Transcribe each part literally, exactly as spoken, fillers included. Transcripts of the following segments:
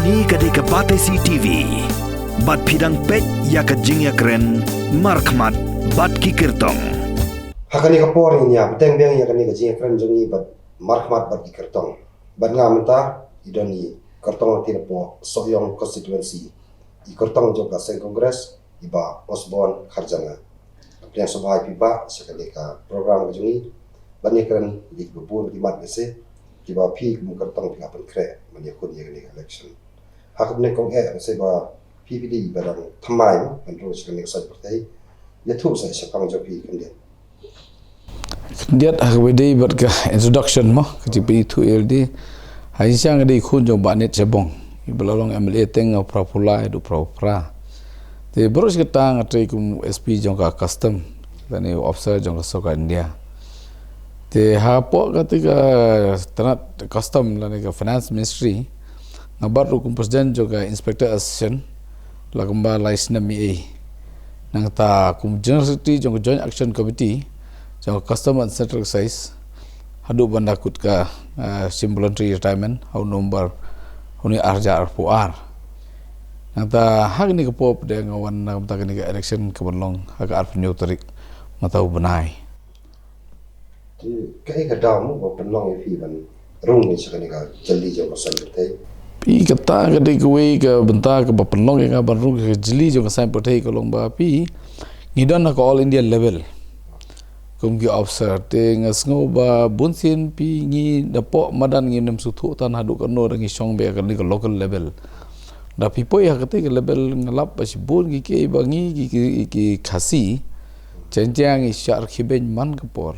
Kane ka dei ka Batesi T V. Bad phi dang peit ïa ka jingïakren markhmat bad ki kyrtong. Ha kane ka por ngin ïa bteng biang ïa kane ka jingïakren jong ngi bad markhmat bad ki kyrtong. Bad nga mynta i don i kyrtong lynti napoh Sohiong constituency, i kyrtong jong ka seng Congress, i Bah Osborne Kharjana. Pdiang sngewbha ïa phi Bah sha kane ka program ka jong ngi ban ïakren ïa kiba bun ki mat ki seh kiba phi kum kyrtong phi hap ban khreh ban ïakhun ïa kane ka election. Ha kane kong eh, nga sngewbha phi phi dei ba dang thymmai mo ban rung sha kane ka saiñ pyrthei. Ïathuh sa shaphang jong phi khyndiat. Khyndiat ha kaba dei bad ka introduction mo, ka jingpynithuh ïa lade. Ha i sha nga dei khun jong Bah Nit Shabong, iba la long M L A teng nga phra phew lai haduh phra phew phra. Te baroh shi katta nga trei kum S P jong ka custom lane officer jong ka sorkar India. Te hapoh kata ka tnat custom lane ka finance ministry, nga bat ruh kum president jong ka inspector association la kumba lai snem ïa ei. Nangta kum general secretary jong ka joint action committee jong ka custom and central excise haduh ban da kut ka, eh, shim voluntary retirement ha u November ha une u ar hajar arphew ar. Nangta ha kane ka por pat de nga wan na ka bynta kane ka election kaban long ha ka arphew hynñiew tarik mynta u bnai. Te kaei ka daw mo ba pynlong ïa phi ban rung ïa sha kane ka jylli jong ka saiñ pyrthei? Phi, kata ka dei kawei ka bynta kaba pynlong ïa nga ban rung ïa ka jylli jong ka saiñ pyrthei, ka long ba phi, ngi don ha ka all India level kum ki officer, te nga sngew ba bun sien phi, ngi napoh madan ngim sngewthuh tang haduh katno da ngi shong beit ha kane ka local level. Da phi poi ha kata ka level nga lap ba shibun ki, kiba ngi ki, ki, ki Khasi, jaiñ jaiñ ngi shah rkhie beiñ man ka por.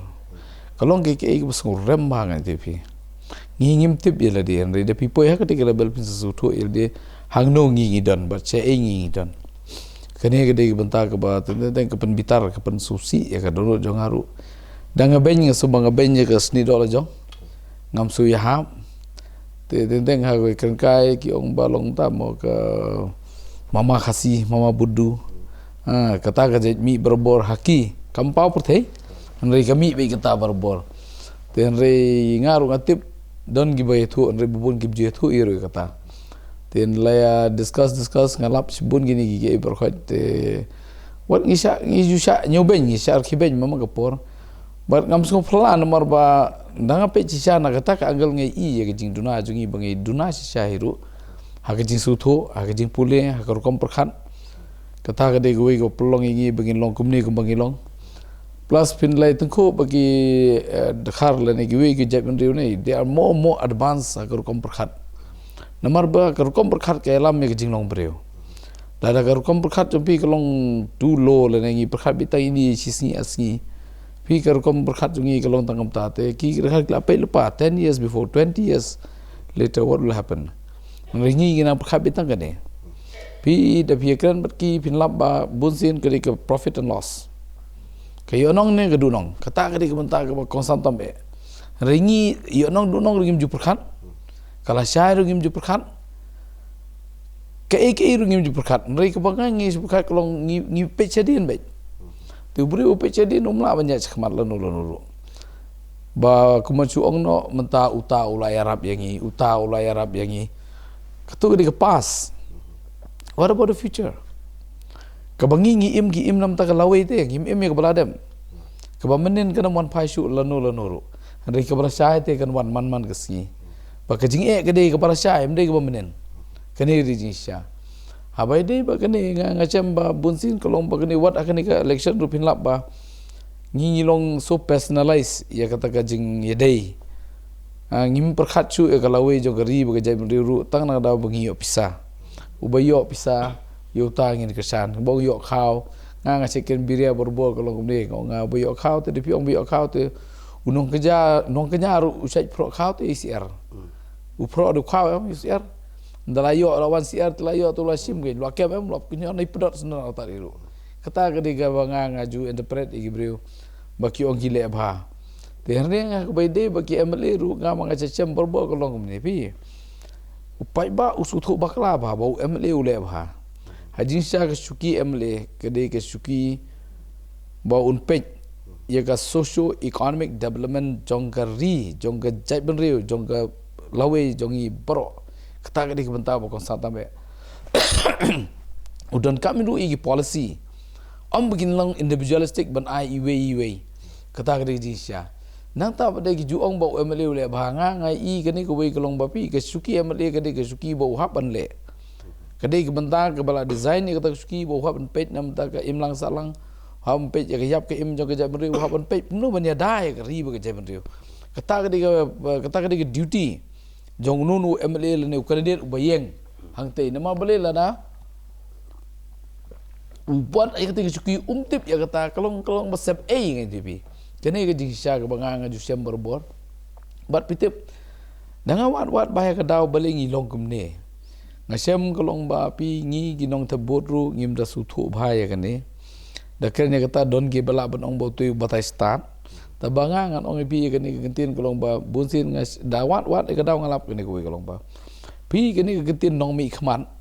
Ka long ki, kiba sngewrem bha ngan ïathuh ïa phi. Ngi ngim tip ïa lade, hynrei da phi poi ha kata ka level phin sngewthuh ïa lade hangno ngi ngi don bad shaei ngi ngi don. Kane ka dei ka bynta kaba teng teng ka pynbitar, ka pynsngewsih ïa ka dohnud jong nga ruh. Da nga beiñ, nga sngew ba nga beiñ ïa ka snieh doh la jong. Ngam sngew ïahap. Te teng teng ha kawei ka kren kai ki ong ba long tam mo ka mama Khasi, mama Buddu. Ha, kata ka jait mih barabor ha ki, kam paw pyrthei. Hynrei ka mih beit kata barabor. Te hynrei nga ruh nga tip don kiba ïathuh, hynrei ba bun kim ju ïathuh ïa ruh ïa kata. Te la ïa discuss, discuss, nga lap shibun kine ki, ki ei baroh khoit te wat ngi shah, ngi ju shah ñiew beiñ, ngi shah rkhie beiñ man ka por. Bad ngam sngew phylla namar ba da nga peit shisha na kata ka angle nga i ïa ka jingduna jong ngi ba ngi duna shisha hi ruh. Ha ka jingsngewthuh, ha ka jingpule, ha ka rukom pyrkhat. Kata ka dei kawei ka pynlong ïa ngi ba ngin long kumne kumba ngi long. Plus phin leit tyngkhuh ba ki, eh, dkhar lane kiwei ki jaitbynriew ne, they are more, more advanced ha ka rukom pyrkhat. Namar ba ka rukom pyrkhat ka ïalam ïa ka jinglong briew. Lada ka rukom pyrkhat jong phi ka long too low lane ngi pyrkhat beit tang ine shi sngi ar sngi, phi ka rukom pyrkhat jong ngi ka long tang kumta te ki dkhar ki la peit lypa ten years before, twenty years later, what will happen? Hynrei ngi ngi nang pyrkhat beit tang kane. Phi, da phi ïakren bad ki phin lap ba bun sien ka dei ka profit and loss. Ka ïoh nong ne ka duh nong. Kata ka dei ka bynta kaba kongsan tam eh. Hynrei ngi ïoh nong duh nong ruh ngim ju pyrkhat. Ka lashai ruh ngim ju pyrkhat. Kaei kaei ruh ngim ju pyrkhat. Hynrei kaba nga ngi ju pyrkhat ka long ngi, ngi peit shadien beit. Te u briew u peit shadien um lah ban ïaid shakhmat lano lano ruh. Ba kumba shu ong noh mynta uta u la ïarap ïa ngi, uta u la ïarap ïa ngi. Kato ka dei ka past. What about the future? Kaba ngi ngi im, ngi im namar ka lawei te, ngim im ïa kaba la dep. Kaba mynnin kan ym wan phai shuh lano lano ruh. Hynrei kaba lashai te kan wan man man ka sngi. Ba ka jingeh ka dei kaba lashai, ym dei kaba mynnin. Kane ka dei jingshisha. Haba ïadei bad kane nga, nga shem ba bun sien ka long ba kane wat ha kane ka election ruh phin lap ba ngi ngi long so personalize ïa kata ka jingïadei. Ah, ngim pyrkhat shuh ïa ka lawei jong ka ri bad ka jaitbynriew ruh tang na ka daw ba ngi ïoh pisa. Uba ïoh pisa, ïa uta ngin kyrshan. Ba u ïoh khaw, nga nga shu kren biria barabor ka long kumne, nga ong nga uba ïoh khaw te, da phi ong ba ïoh khaw te, u nongkñia, nongkñia ruh u shait phroh khaw te i syiar. U phroh da u khaw em, i syiar. Da la ïoh la wan syiar, te la ïoh te la shim kein, la kem em, la kñia na i pdot sendon uta ri ruh. Kata ka dei kaba nga nga ju interpret ïa ki briew ba ki ong ki leh bha. Te hynrei nga kaba ïadei bad ki M L A ruh nga ma nga shem barabor ka long kumne phi. U paidbah u sngewthuh bakla bha ba u M L A u leh bha. Ha jingshisha ka shuki M L A ka dei ka shuki ba un peit ïa ka socio economic development jong ka ri, jong ka jaitbynriew, jong ka lawei jong ngi baroh. Kata ka dei ka bynta ba kongsan tam eh. U donkam ruh ïa ki policy. Ym ba kin long individualistic ban ai iwei iwei. Kata ka dei ka jingshisha. Nangta pat dei ki ju ong ba u M L A u leh bha, nga nga i kane kawei ka long ba phi, ka shuki M L A ka dei ka shuki ba u hap ban leh. Ka dei ka bynta kaba la design ïa kata ka shuki ba u hap ban peit na bynta ka imlang sahlang. U hap ban peit ïa ka ïap ka im jong ka jaitbynriew, u hap ban peit kumno ban ïada ïa ka ri bad ka jaitbynriew. Kata ka dei ka, kata ka dei ka duty jong uno uno u M L A lane u candidate uba ïeng hangtei. Namar balei lada u buh ïa kata ka shuki um tip ïa kata, ka long, ka long ba sep ei ngan tip. Kane ka jingshisha kaba nga nga ju shem barabor. Bad phi tip, da nga wad wad bha ïa ka daw balei ngi long kumne. Nga shem ka long ba phi, ngi ki nongthep vote ruh ngim da sngewthuh bha ïa kane. Da kren ïa kata don kiba lah ban ong ba utei u batai stad. Tangba nga ngan ong ïa phi ïa kane ka kyntien ka long ba bunsien nga s-, da wad wad ïa ka daw nga lap kane kawei ka long ba phi, kane ka kyntien nongmihkhmat.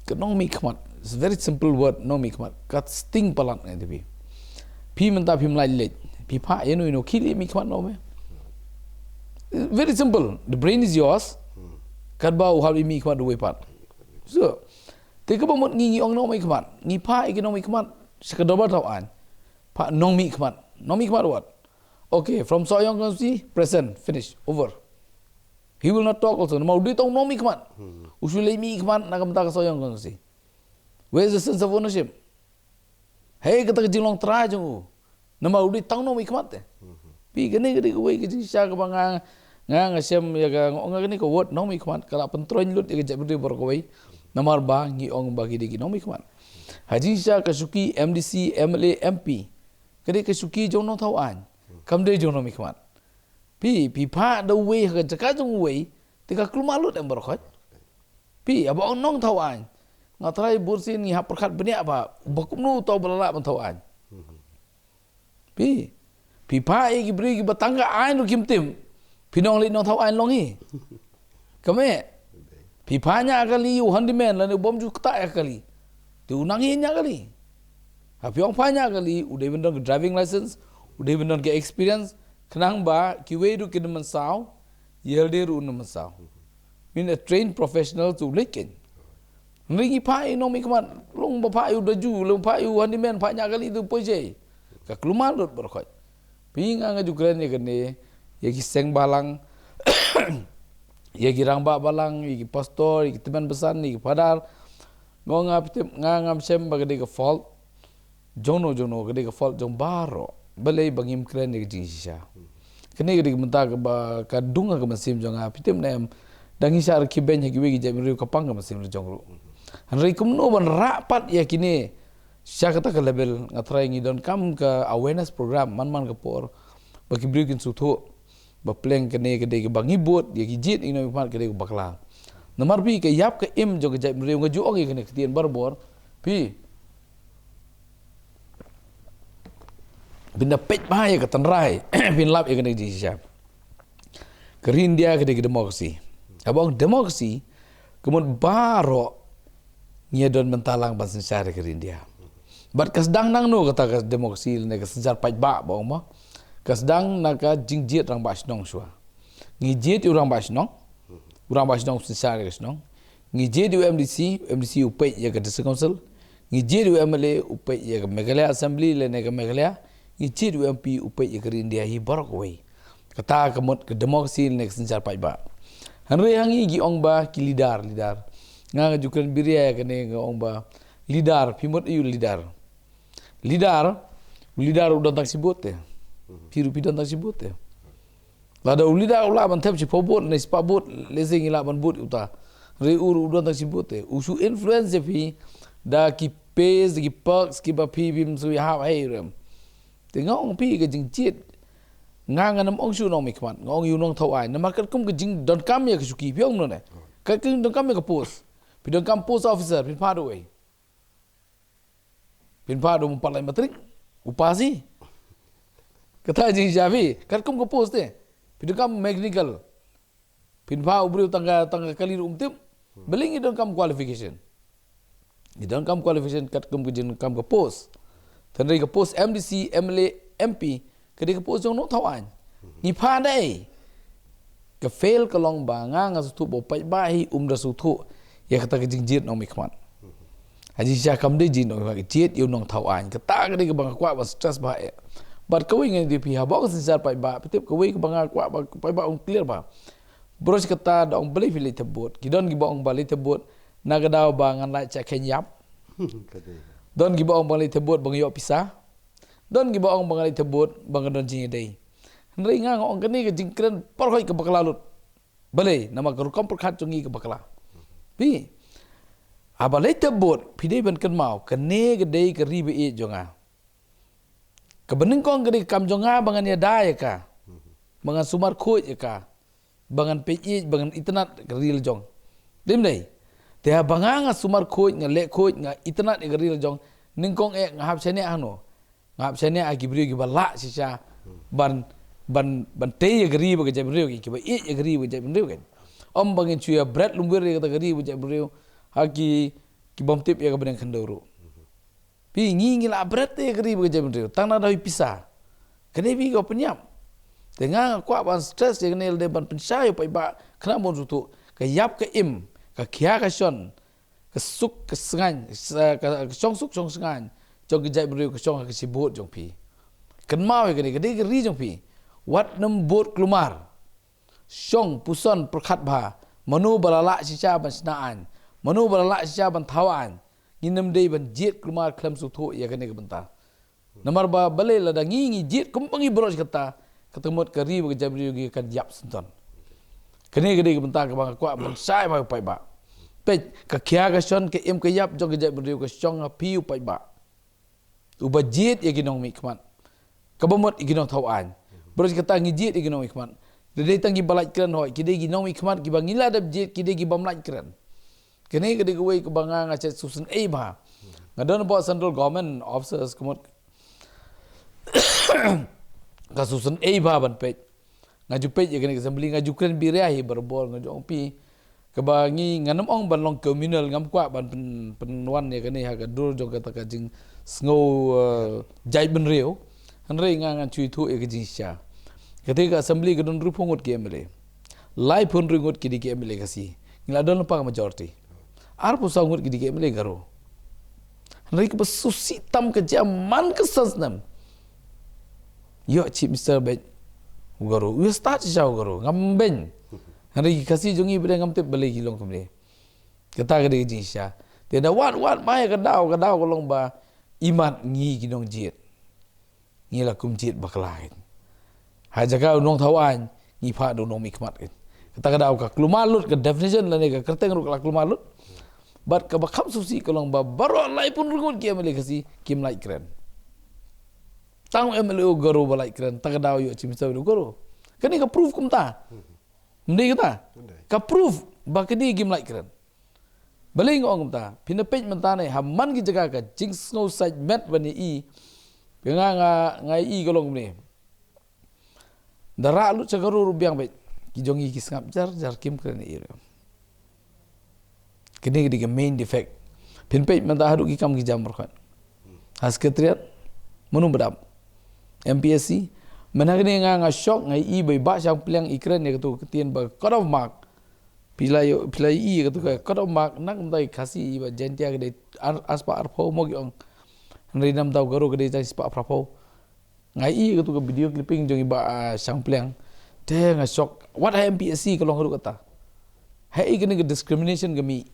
Ka nongmihkhmat. It's a very simple word, nongmihkhmat. Ka sting palat ngan tip. Phi mynta phim lait leit. Phi phah ïano ïano, khie leit mihkhmat noh me. Very simple. The brain is yours. Katba u hap leit mihkhmat uwei pat. So, te kaba mut ngi, ngi ong nongmihkhmat, ngi phah ïa ki nongmihkhmat sha ka dorbar thaw aiñ. Phah nongmihkhmat. Nongmihkhmat what? Okay, from Sohiong constituency, present, finish, over. He will not talk also. Namar u dei tang nongmihkhmat. U shu leit mihkhmat na ka bynta ka Sohiong constituency. Where is the sense of ownership? Hei, kata ka jinglong trai jong u. Namar u dei tang nongmihkhmat te. Phi, kane ka dei kawei ka jingshisha kaba nga, nga nga shem ïa ka, nga ong kane ka word nongmihkhmat ka la pyntroiñ lut ïa ka jaitbynriew baroh kawei. Namar ba ngi ong ba ki dei ki nongmihkhmat. Ha jingshisha ka shuki M D C, M L A, M P, ka dei ka shuki jong u nongthaw aiñ. Kam dei jong u nongmihkhmat. Phi, phi phah da uwei ha ka jaka jong uwei, te ka kulmar lut em baroh khoit. Phi, haba ong nongthaw aiñ, nga tharai bunsien ngi hap pyrkhat bniah ba, ba kumno uta uba la lah ban thaw aiñ. Phi, phi phah ïa ki briew kiba tang ka aiñ ruh kim tip. Phin ong lei nongthaw aiñ long hi. Kame. Phi phah ñiah kali ïa u handyman lane u bym ju ktah ïa kali. Te u nang hi ñiah kali. Ha phi ong phah ñiah kali, u dei ban don ka driving license, u dei ban don ka experience, khnang ba kiwei ruh kin ym mynsaw, ïa lade ruh un ym mynsaw. Min a trained professional to leit kein. Hynrei ngi phah ïa u nongmihkhmat, long ba phah ïa u daju, long phah ïa u handyman, phah ñiah kali te u poi jai. Ka kulmar lut baroh khoit. Phi, nga nga ju kren ïa kane, ïa ki seng balang, ïa ki rangbah balang, ïa ki pastor, ïa ki tymmen basan, ïa ki phadar. Nga nga phi tip, nga ngam shem ba ka dei ka fault jong no jong no, ka dei ka fault jong baroh. Balei ba ngim kren ïa ka jingshisha. Kane ka dei ka bynta kaba ka dung ha ka mynsiem jong nga, phi tip ne em, da ngi shah rkhie beiñ ha kiwei ki jaitbynriew ka pang ka mynsiem la jong ruh. Hynrei kumno ban rah pat ïa kine sha kata ka level, nga tharai ngi donkam ka awareness program man man ka por, ba ki briew kin sngewthuh ba pleng kane ka dei kaba ngi bud ïa ki jied ïa ki nongmihkhmat ka dei ka bakla. Namar phi, ka ïap ka im jong ka jaitbynriew, nga ju ong ïa kane ka ktien barabor. Phi, phin da peit bha ïa ka tynrai, phin lap ïa kane ka jingshisha. Ka ri India ka dei ka democracy. Haba ong democracy, ka mut baroh ngi ïa don bynta lang ban synshar ïa ka ri India. Bad ka sdang nangno kata ka democracy lane ka synshar paidbah ba ong mo? Ka sdang na ka jingjied rangbah shnong shuwa. Ngi jied ïa u rangbah shnong, u rangbah shnong u synshar ïa ka shnong. Ngi jied ïa u M D C, u M D C u peit ïa ka district council. Ngi jied ïa u M L A u peit ïa ka Meghalaya Assembly lane ka Meghalaya. Ngi jied ïa u M P u peit ïa ka ri India hi baroh kawei. Kata ka mut ka democracy lane ka synshar paidbah. Hynrei ha ngi ki ong ba ki leader, leader. Nga nga ju kren biria ïa kane, nga ong ba leader, phi mut aïu leader. Leader, u leader u don tang shi vote te. Phi ruh phi don tang shi vote te. Lada u leader u lah ban thep shiphew vote ne spah vote, lehse ngi lah ban vote uta. Hynrei u ruh u don tang shi vote te. U shu influence ïa phi da ki pays, da ki perks kiba phi phim shu ïahap hei rem. Te nga ong phi ka jingjied. Nga ngan ym ong shuh nongmihkhmat, nga ong ïa u nongthaw aiñ. Namar katkum ka jingdonkam ïa ka shuki, phi ong mano ne? Katkum ka jingdonkam ïa ka post. Phi donkam post officer, phin phah da uwei? Phin phah da u mut pat lai matrik, u pass hi. Kata jingshisha phi, katkum ka post te. Phi donkam mechanical. Phin phah u briew tang ka, tang ka kali ruh um tip. Balei ngi donkam qualification? Ngi donkam qualification katkum ka jingdonkam ka post. Hynrei ka post M D C, M L A, M P, ka dei ka post jong u nongthaw aiñ. Ngi phah da ei? Ka fail ka long ba nga nga sngewthuh ba u paidbah hi um da sngewthuh ïa kata ka jingjied nongmihkhmat. Ha jingshisha kam dei jied nongmihkhmat, ka jied ïa u nongthaw aiñ. Kata ka dei kaba nga kwah ban stress bha ïa. Bad kawei ngan ïathuh ïa phi, haba ong synshar paidbah, phi tip kawei kaba nga kwah ba paidbah un clear bha. Baroh shi katta da ong balei phi leit thep vote. Ki don kiba ong ba leit thep vote na ka daw ba ngan lait sha kheiñ ïap. Ka dei. Don kiba ong ba leit thep vote ba nga ïoh pisa. Don kiba ong ba nga leit thep vote ba nga don jingïadei. Hynrei nga nga ong kane ka jingkren por hoi ka bakla lut. Balei, namar ka rukom pyrkhat jong ngi ka bakla. Phi, haba leit thep vote, phi dei ban kynmaw, kane ka dei ka ri ba ïeit jong nga. Kaba nyngkong ka dei ka kam jong nga ba ngan ïada ïa ka. Ba ngan sumar khuid ïa ka. Ba ngan peit ïeit, ba ngan itynnad ka ri la jong. Dei ym dei? Te haba nga nga sumar khuid, nga leh khuid, nga itynnad ïa ka ri la jong. Nyngkong eh nga hap shaniah hano. Nga hap shaniah ha ki briew kiba lah shisha ban, ban, ban tei ïa ka ri bad ka jaitbynriew, kiba ïeit ïa ka ri bad ka jaitbynriew kan. Ym ba ngin shu ïa bret lum wir ïa kata ka ri bad ka jaitbynriew ha ki, ki bym tip ïa ka bneng khyndew ruh. Phi, ngi ngi lah bret ïa ka ri bad ka jaitbynriew tang na daw ïa pisa. Kane phi ka pynïap. Te nga nga kwah ban stress ïa kane lade ban pynshai ïa u paidbah khnang ba un sngewthuh ka ïap ka im, ka khia ka shon, ka suk ka sngaiñ, sa-, ka, ka shong suk shong sngaiñ jong ka jaitbynriew ka shong ha ka shi vote jong phi. Kynmaw ïa kane, ka dei ka ri jong phi. Wat nym vote kulmar. Shong puson pyrkhat bha. Mano ba la lah shisha ban shna aiñ, mano ba la lah shisha ban thaw aiñ. Ngin ym dei ban jied kulmar khlem sngewthuh ïa kane ka bynta. Namar ba balei lada ngi ngi jied kumba ngi baroh shi katta, kata ka mut ka ri bad ka jaitbynriew ngi kan ïap synton. Kane ka dei ka bynta kaba nga kwah ban shai bha ïa u paidbah. Peit, ka khia ka shon, ka im ka ïap jong ka jaitbynriew ka shong ha phi u paidbah. Uba jied ïa ki nongmihkhmat. Kaba mut ïa ki nongthaw aiñ. Baroh shi katta ngi jied ïa ki nongmihkhmat. Da dei tang kiba lait kren hooid, ki dei ki nongmihkhmat kiba ngi la dep jied, ki dei ki bym lait kren. Kane ka dei kawei kaba nga nga shu sngewsynei bha. Nga don hapoh central government offices ka mut nga sngewsynei bha ban peit. Nga ju peit ïa kane ka assembly, nga ju kren biria hi barabor, nga ju ong phi, kaba ngi, ngan ym ong ban long communal, ngam kwah ban pyn, pynwan ïa kane ha ka dur jong kata ka jingsngew, eh, jaitbynriew. Hynrei nga ngan shu ïathuh ïa ka jingshisha. Kata ka assembly ka don hynriewphew ngut ki M L A. Laiphew hynriew ngut ki dei ki M L A Khasi. Ngi la don lypa ka majority. Arphew saw ngut ki dei ki M L A Garo. Hynrei kaba sngewsih tam ka jia man ka san snem. Ïoh Chief Minister beit u Garo. U ïa stad shisha u Garo. Ngam beiñ. Hynrei ki Khasi jong ngi beit ngam tip balei ki long kumne. Kata ka dei ka jingshisha. Te da wad wad ma ïa ka daw, ka daw ka long ba imat ngi ki nongjied. Ngi la kum jied bakla kin. Ha jaka u nongthaw aiñ, ngi phah da u nongmihkhmat kin. Kata ka daw ka kulmar lut, ka definition lane ka kyrteng ruh ka la kulmar lut. Bad kaba kham sngewsih ka long ba baroh laiphew hynriew ngut ki M L A Khasi kim lait kren. Tang u M L A u Garo ba lait kren, ta ka daw ïoh Chief Minister u Garo. Kane ka proof kumta. Ym dei kata? Ym dei. Ka proof ba kane kim lait kren. Balei nga ong kumta? Phin da peit mynta ne, ha man ki jaka ka jingsngew sait met ban ïohi. Phi, nga, nga, nga ïohi ka long kumne. Da rah lut sha Garo ruh biang beit. Ki jong ngi ki sngap jar jar, kim kren ïa i ruh. Kane ka dei ka main defect. Phin peit mynta haduh ki kam ki jam baroh. Ha Secretariat, mano ba dap? M P S C. Mynta kane nga, nga shock, nga ïohi ba i Bah Shangpliang i kren ïa katu ka ktien ba code of mark. Phi la ïoh, phi la ïohi ïa katu ka code of mark, na ka bynta i Khasi i Bah Jaiñtia ka dei ar, arspah arphew mo ki ong. Hynrei na ka bynta u Garo ka dei tang shispah phraphew. Nga ïohi ïa katu ka video clipping jong i Bah, ah, Shangpliang. Te nga shock. Wat ha M P S C ka long haduh katta. Haei kane ka discrimination ka mih?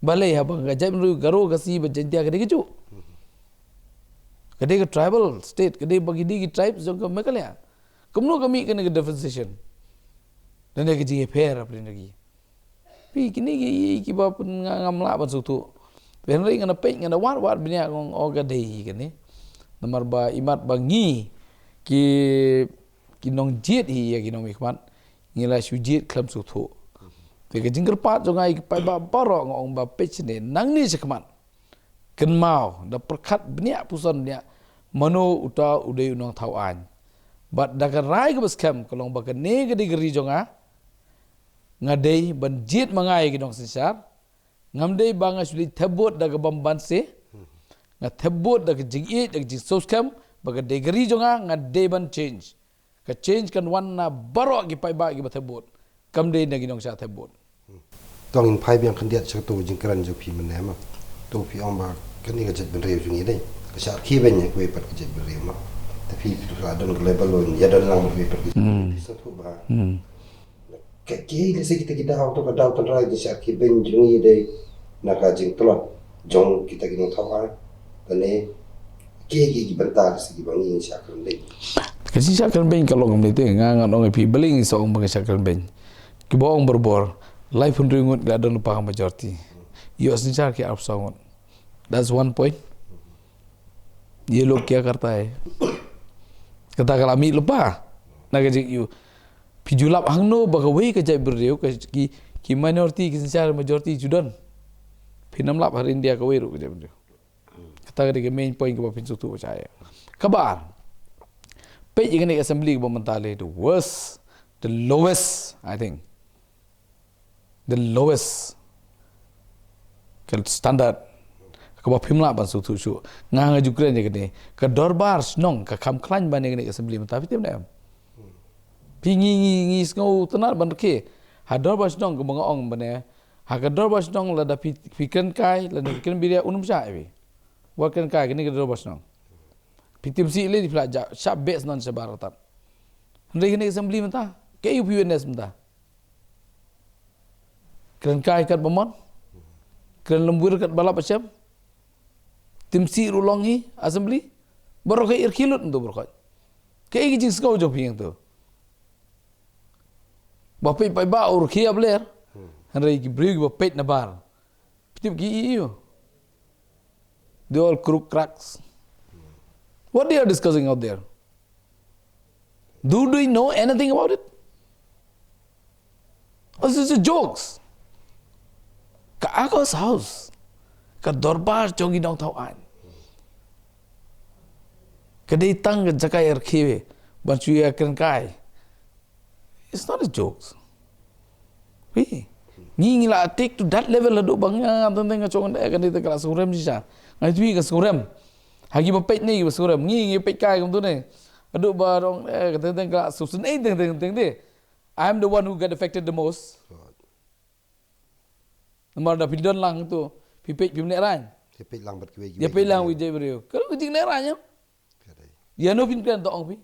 Balei haba ka jaitbynriew Garo, Khasi bad Jaiñtia ka dei kajuh? Ka dei ka tribal state, ka dei ba ki dei ki tribes jong ka Meghalaya. Kumno ka mih kane ka differentiation? Lane ka jingïapher hapdeng jong ki. Phi, kine ki, kiba pyn, nga, ngam lah ban sngewthuh. Phi, hynrei ngan da peit, ngan da wad wad bniah, nga ong o ka dei hi kane. Namar ba imat ba ngi ki, ki nongjied hi ïa ki nongmihkhmat, ngi la shu jied khlem sngewthuh. Te ka jingkyrpad jong nga ïa ki paidbah baroh, nga ong ba peit shane, nangne shakhmat, kynmaw, da pyrkhat bniah puson bniah, mano uta u dei u nongthaw aiñ. Bad da ka rai kaba skhem ka long ba kane ka dei ka ri jong nga, nga dei ban jied ma nga ïa ki nongsynshar. Ngam dei ba nga shu leit thep vote da ka bym banse. Nga thep vote da ka jingïeit, da ka jingsngewskhem ba ka dei ka ri jong nga, nga dei ban change. Ka change kan wan na baroh ki paidbah kiba thep vote. Kam dei na ki nongshah thep vote. To ngin phai biang khyndiat sha kato ka jingkren jong phi mynne ma. To phi ong ba kane ka jaitbynriew jong ngi dei ka shah rkhie beiñ ïa kawei pat ka jaitbynriew ma. Te phi, phi la don ka level ba ïa don lang bad kawei pat ka jaitbynriew. Phi sngewthuh ba ka, ki lehse kita ki daw, to ka daw tynrai jingshah rkhie beiñ jong ngi dei na ka jingtlot jong kita ki nongthaw aiñ. Lane ki, ki, ki bynta lehse kiba ngi shah kren beiñ. Ka jingshah kren beiñ ka long kumne te, nga ngan ong ïa phi, balei ngi sa ong ba ngi shah kren beiñ. Kiba ong barabor, laiphew hynriew ngut ki la don lypa ka majority. Ïoh synshar ki arphew saw ngut. That's one point. Ïa lok ïa ka rta. Kata ka la mih lypa na ka jingïoh. Phi ju lap hangno ba kawei ka jaitbynriew, ka ki, ki minority ki synshar majority ju don. Phin ym lap ha India kawei ruh ka jaitbynriew. Kata ka dei ka main point kaba phin sngewthuh ba shai. Kaba ar, peit ïa kane ka assembly kaba mynta lei, the worst, the lowest, I think. The lowest ka standard kaba phim lah ban sngewthuh shuh. Nga, nga ju kren ïa kane, ka dorbar shnong ka kham khlaiñ ban ïa kane ka assembly mynta, phi tip ne em? Phi, ngi, ngi, ngi sngewtynnad ban rkhie ha dorbar shnong, kaba nga ong ban ïa, ha ka dorbar shnong lada phi, phi kren kai, lada phi kren biria, un ym shah ïa phi. Wat kren kai, kane ka dorbar shnong. Phi tim sih lei, phi la jah shah beh shnong shabar artat. Hynrei kane ka assembly mynta, kaei phi witness mynta? Kren kai katba mon, kren lymwir katba lap ba shem. Tim sih ruh long hi assembly. Baroh ka irkhie lut ntu baroh. Kaei ka jingsngew jong phi hangtu? Ba peit paidbah u rkhie ïa bler. Hynrei ki briew kiba peit nabar, phi tip ki ïohi ïa u. They all crook cracks. What they are discussing out there? Do they know anything about it? Or is it jokes? Ka August House, ka dorbar jong ki nongthaw aiñ, ka dei tang ka jaka ïa rkhie ban shu ïa kren kai. It's not a joke. Wei, ngi, ngi la take to that level haduh ba nga, nga teng teng nga shong, eh, kane te ka la sngewrem shisha. Nga ïathuh ka sngewrem ha kiba peit ne kiba sngewrem. Ngi, ngi peit kai kumtu ne, haduh ba ong, eh, ka teng teng ka la sngewsynei teng teng teng de. I am the one who get affected the most. Namar da phi don lang tu, phi peit phim lehraiñ. Ïa peit lang bad kiwei, ïa peit lang kiwei jaitbynriew. Ka long ka jinglehraiñ ïa. Ka dei. Ïa no phin kren, to ong phi.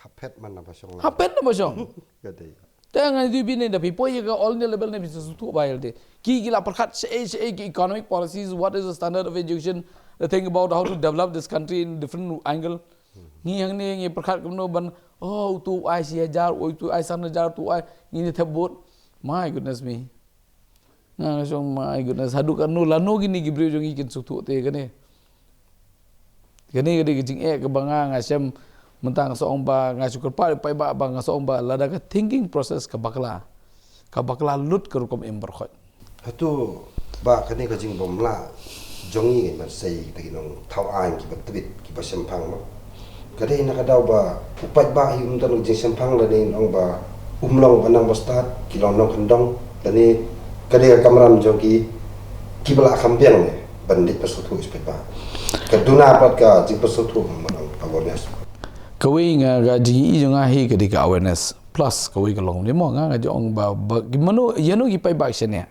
Hapet man na ba shong lang. Hapet na ba shong. Ka dei. Te nga ïathuh ïa phi ne, da phi poi ïa ka all India level ne phin sa sngewthuh ba ïa lade. Ki, ki la pyrkhat shaei shaei ki economic policies, what is the standard of education, they think about how to develop this country in different angle. Ngi hangne ngi pyrkhat kumno ban, oh, utu u ai shi hajar, oh, utu u ai san hajar, utu u ai, ngin ïa thep vote. My goodness me. Nga, nga shong, my goodness, haduh katno lano kine ki briew jong ngi kin sngewthuh te kane. Kane ka dei ka jingeh kaba nga, nga shem mynta, nga sa ong ba nga shu kyrpad ïa u paidbah ba, nga sa ong ba lada ka thinking process ka bakla, ka bakla lut ka rukom im baroh khoit. Hato ba kane ka jingbymlah jong ngi, ngi ban sei kita ki nongthaw aiñ kiba tbit, kiba shemphang, ma? Ka dei na ka daw ba u paidbah hi um don ka jingshemphang lane ngi ong ba um long ba nang ba stad, ki long nongkyndong, lane ka dei ka kamram jong ki, kiba lah kham biang ne ban leit pynsngewthuh ïa u paidbah? Ka duna pat ka jingpynsngewthuh, awareness. Kawei nga, ka jingïohi jong nga hi ka dei ka awareness. Plus kawei ka long ne mo, nga, nga ju ong ba, ba ki mano, ïa no ki paidbah ki shaniah.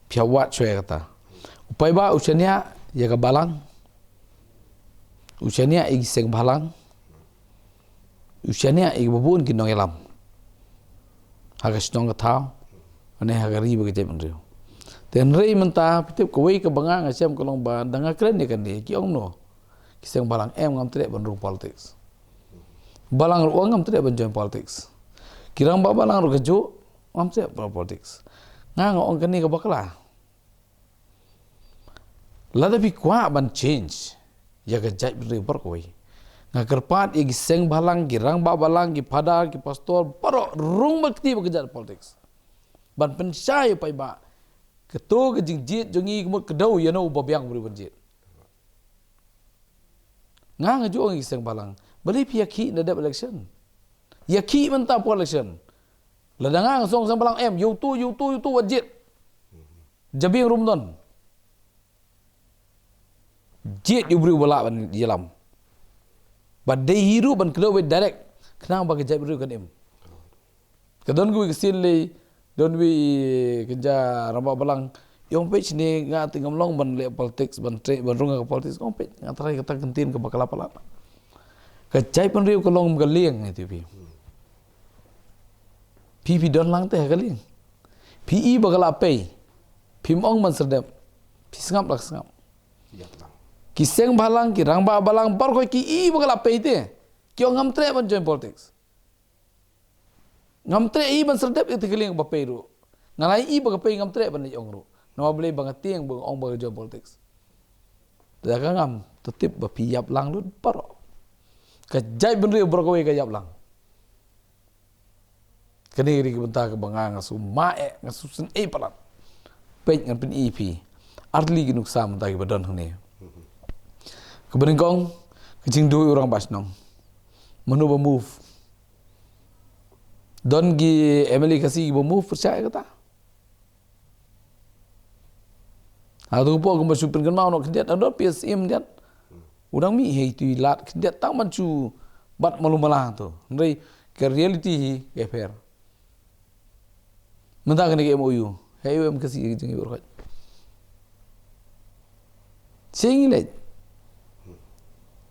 Phi ïa wad shuwa ïa kata. U paidbah u shaniah ïa ka balang, u shaniah ïa ki seng bhalang, u shaniah ïa kiba bun ki nongïalam ha ka shnong ka thaw, ne ha ka ri bad ka jaitbynriew. Te hynrei mynta phi tip kawei kaba nga, nga shem ka long ba da nga kren ïa kane, ki ong no, ki seng bhalang, em, ngam treh ban rung politics. Balang ruh ong ngam treh ban join politics. Ki rangbah balang ruh kajuh, ngam treh ban politics. Nga, nga ong kane ka bakla. Lada phi kwah ban change ïa ka jaitbynriew baroh kawei, nga kyrpad ïa ki seng bhalang, ki rangbah balang, ki phadar, ki pastor, baroh rung bad kti bad ka jait politics, ban pynshai ïa u paidbah. Kato ka jingjied jong ngi ka mut ka dei ïa no uba biang briew ban jied. Nga, nga ju ong ïa ki seng bhalang, balei phi ïakhih na dep election? Ïakhih mynta por election. Lada nga, nga song seng bhalang, em, ïa utu, ïa utu, ïa utu wat jied. Jabieng ruh ym don. Jied ïa u briew ba lah ban ïalam. Ba dei hi ruh ban kdew beit direct, khnang ba ka jaitbynriew kan im. Ka don kawei ka sien lei, don kawei ka ja rangbah balang. Ïong peit shane nga te ngam long ban leh politics, ban trei, ban rung ha ka politics. Ong peit, nga tharai kata ka ktien kaba ka la palat. Ka jaitbynriew ka long ka lieng, nga ïathuh ïa phi. Phi phi don lang te ha ka lieng. Phi i ba ka la pei. Phim ong ban serdep. Phi sngap la ka sngap. Ïap lang. Ki seng balang, ki rangbah balang, baroh ki i ba ka la pei te. Ki ong ngam treh ban join politics. Ngam treh i ban serdep ïa ka lieng ba pei ruh. Nga la i ba ka pei ngam treh ban leit ong ruh. Namar balei ba nga tieng ba ong ba ka join politics. Te ka ngam, te tip ba phi ïap lang lut baroh. Ka jaitbynriew baroh kawei ka ïap lang. Kane ka dei ka bynta kaba nga, nga sngewma eh, nga sngewsynei palat. Peit ngan pyni ïa phi. Ar tylli ki nuksa mynta kiba don hangne. Kaba nyngkong, ka jingduh u rangbah shnong. Mano ba move. Don ki M L A Khasi kiba move pyrshah ïa kata. Hato ka por kumba shu pynkynmaw noh khyndiat, hato P S M khyndiat. U dang mih hei tu i lad khyndiat tang ban shu bat malu mala to. Hynrei ka reality hi ka pher. Mynta kane ka M O U. Hei u em ka si ka jingïabyrkhot. Sing leh.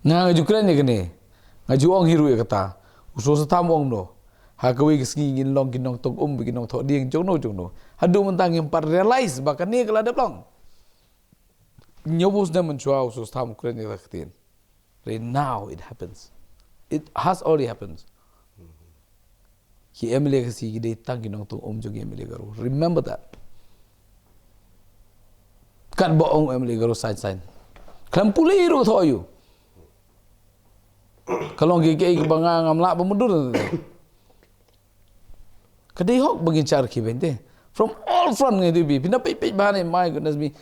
Nga nga ju kren ïa kane. Nga ju ong hi ruh ïa kata. U Soso Tham ong no. Ha kawei ka sngi ngin long ki nongtong um, ki nongthoh dieng, jong no, jong no. Haduh mynta ngim pat realize ba kane ka la dep long. Ñiew bus ne mynshwa u Soso Tham u kren ïa ka ktien. Right now it happens. It has already happened. Ki M L A Khasi ki dei tang ki nongtong um jong ki M L A Garo. Remember that. Katba ong M L A Garo sign, sign. Khlem pule ruh thoh ïa u. Ka long ki, ki, kiba nga ngam lah ba mudui. Ka dei hok ba ngin shah rkhie beiñ te. From all front ngi dei bi. Phi na peit peit bha ne, my goodness me.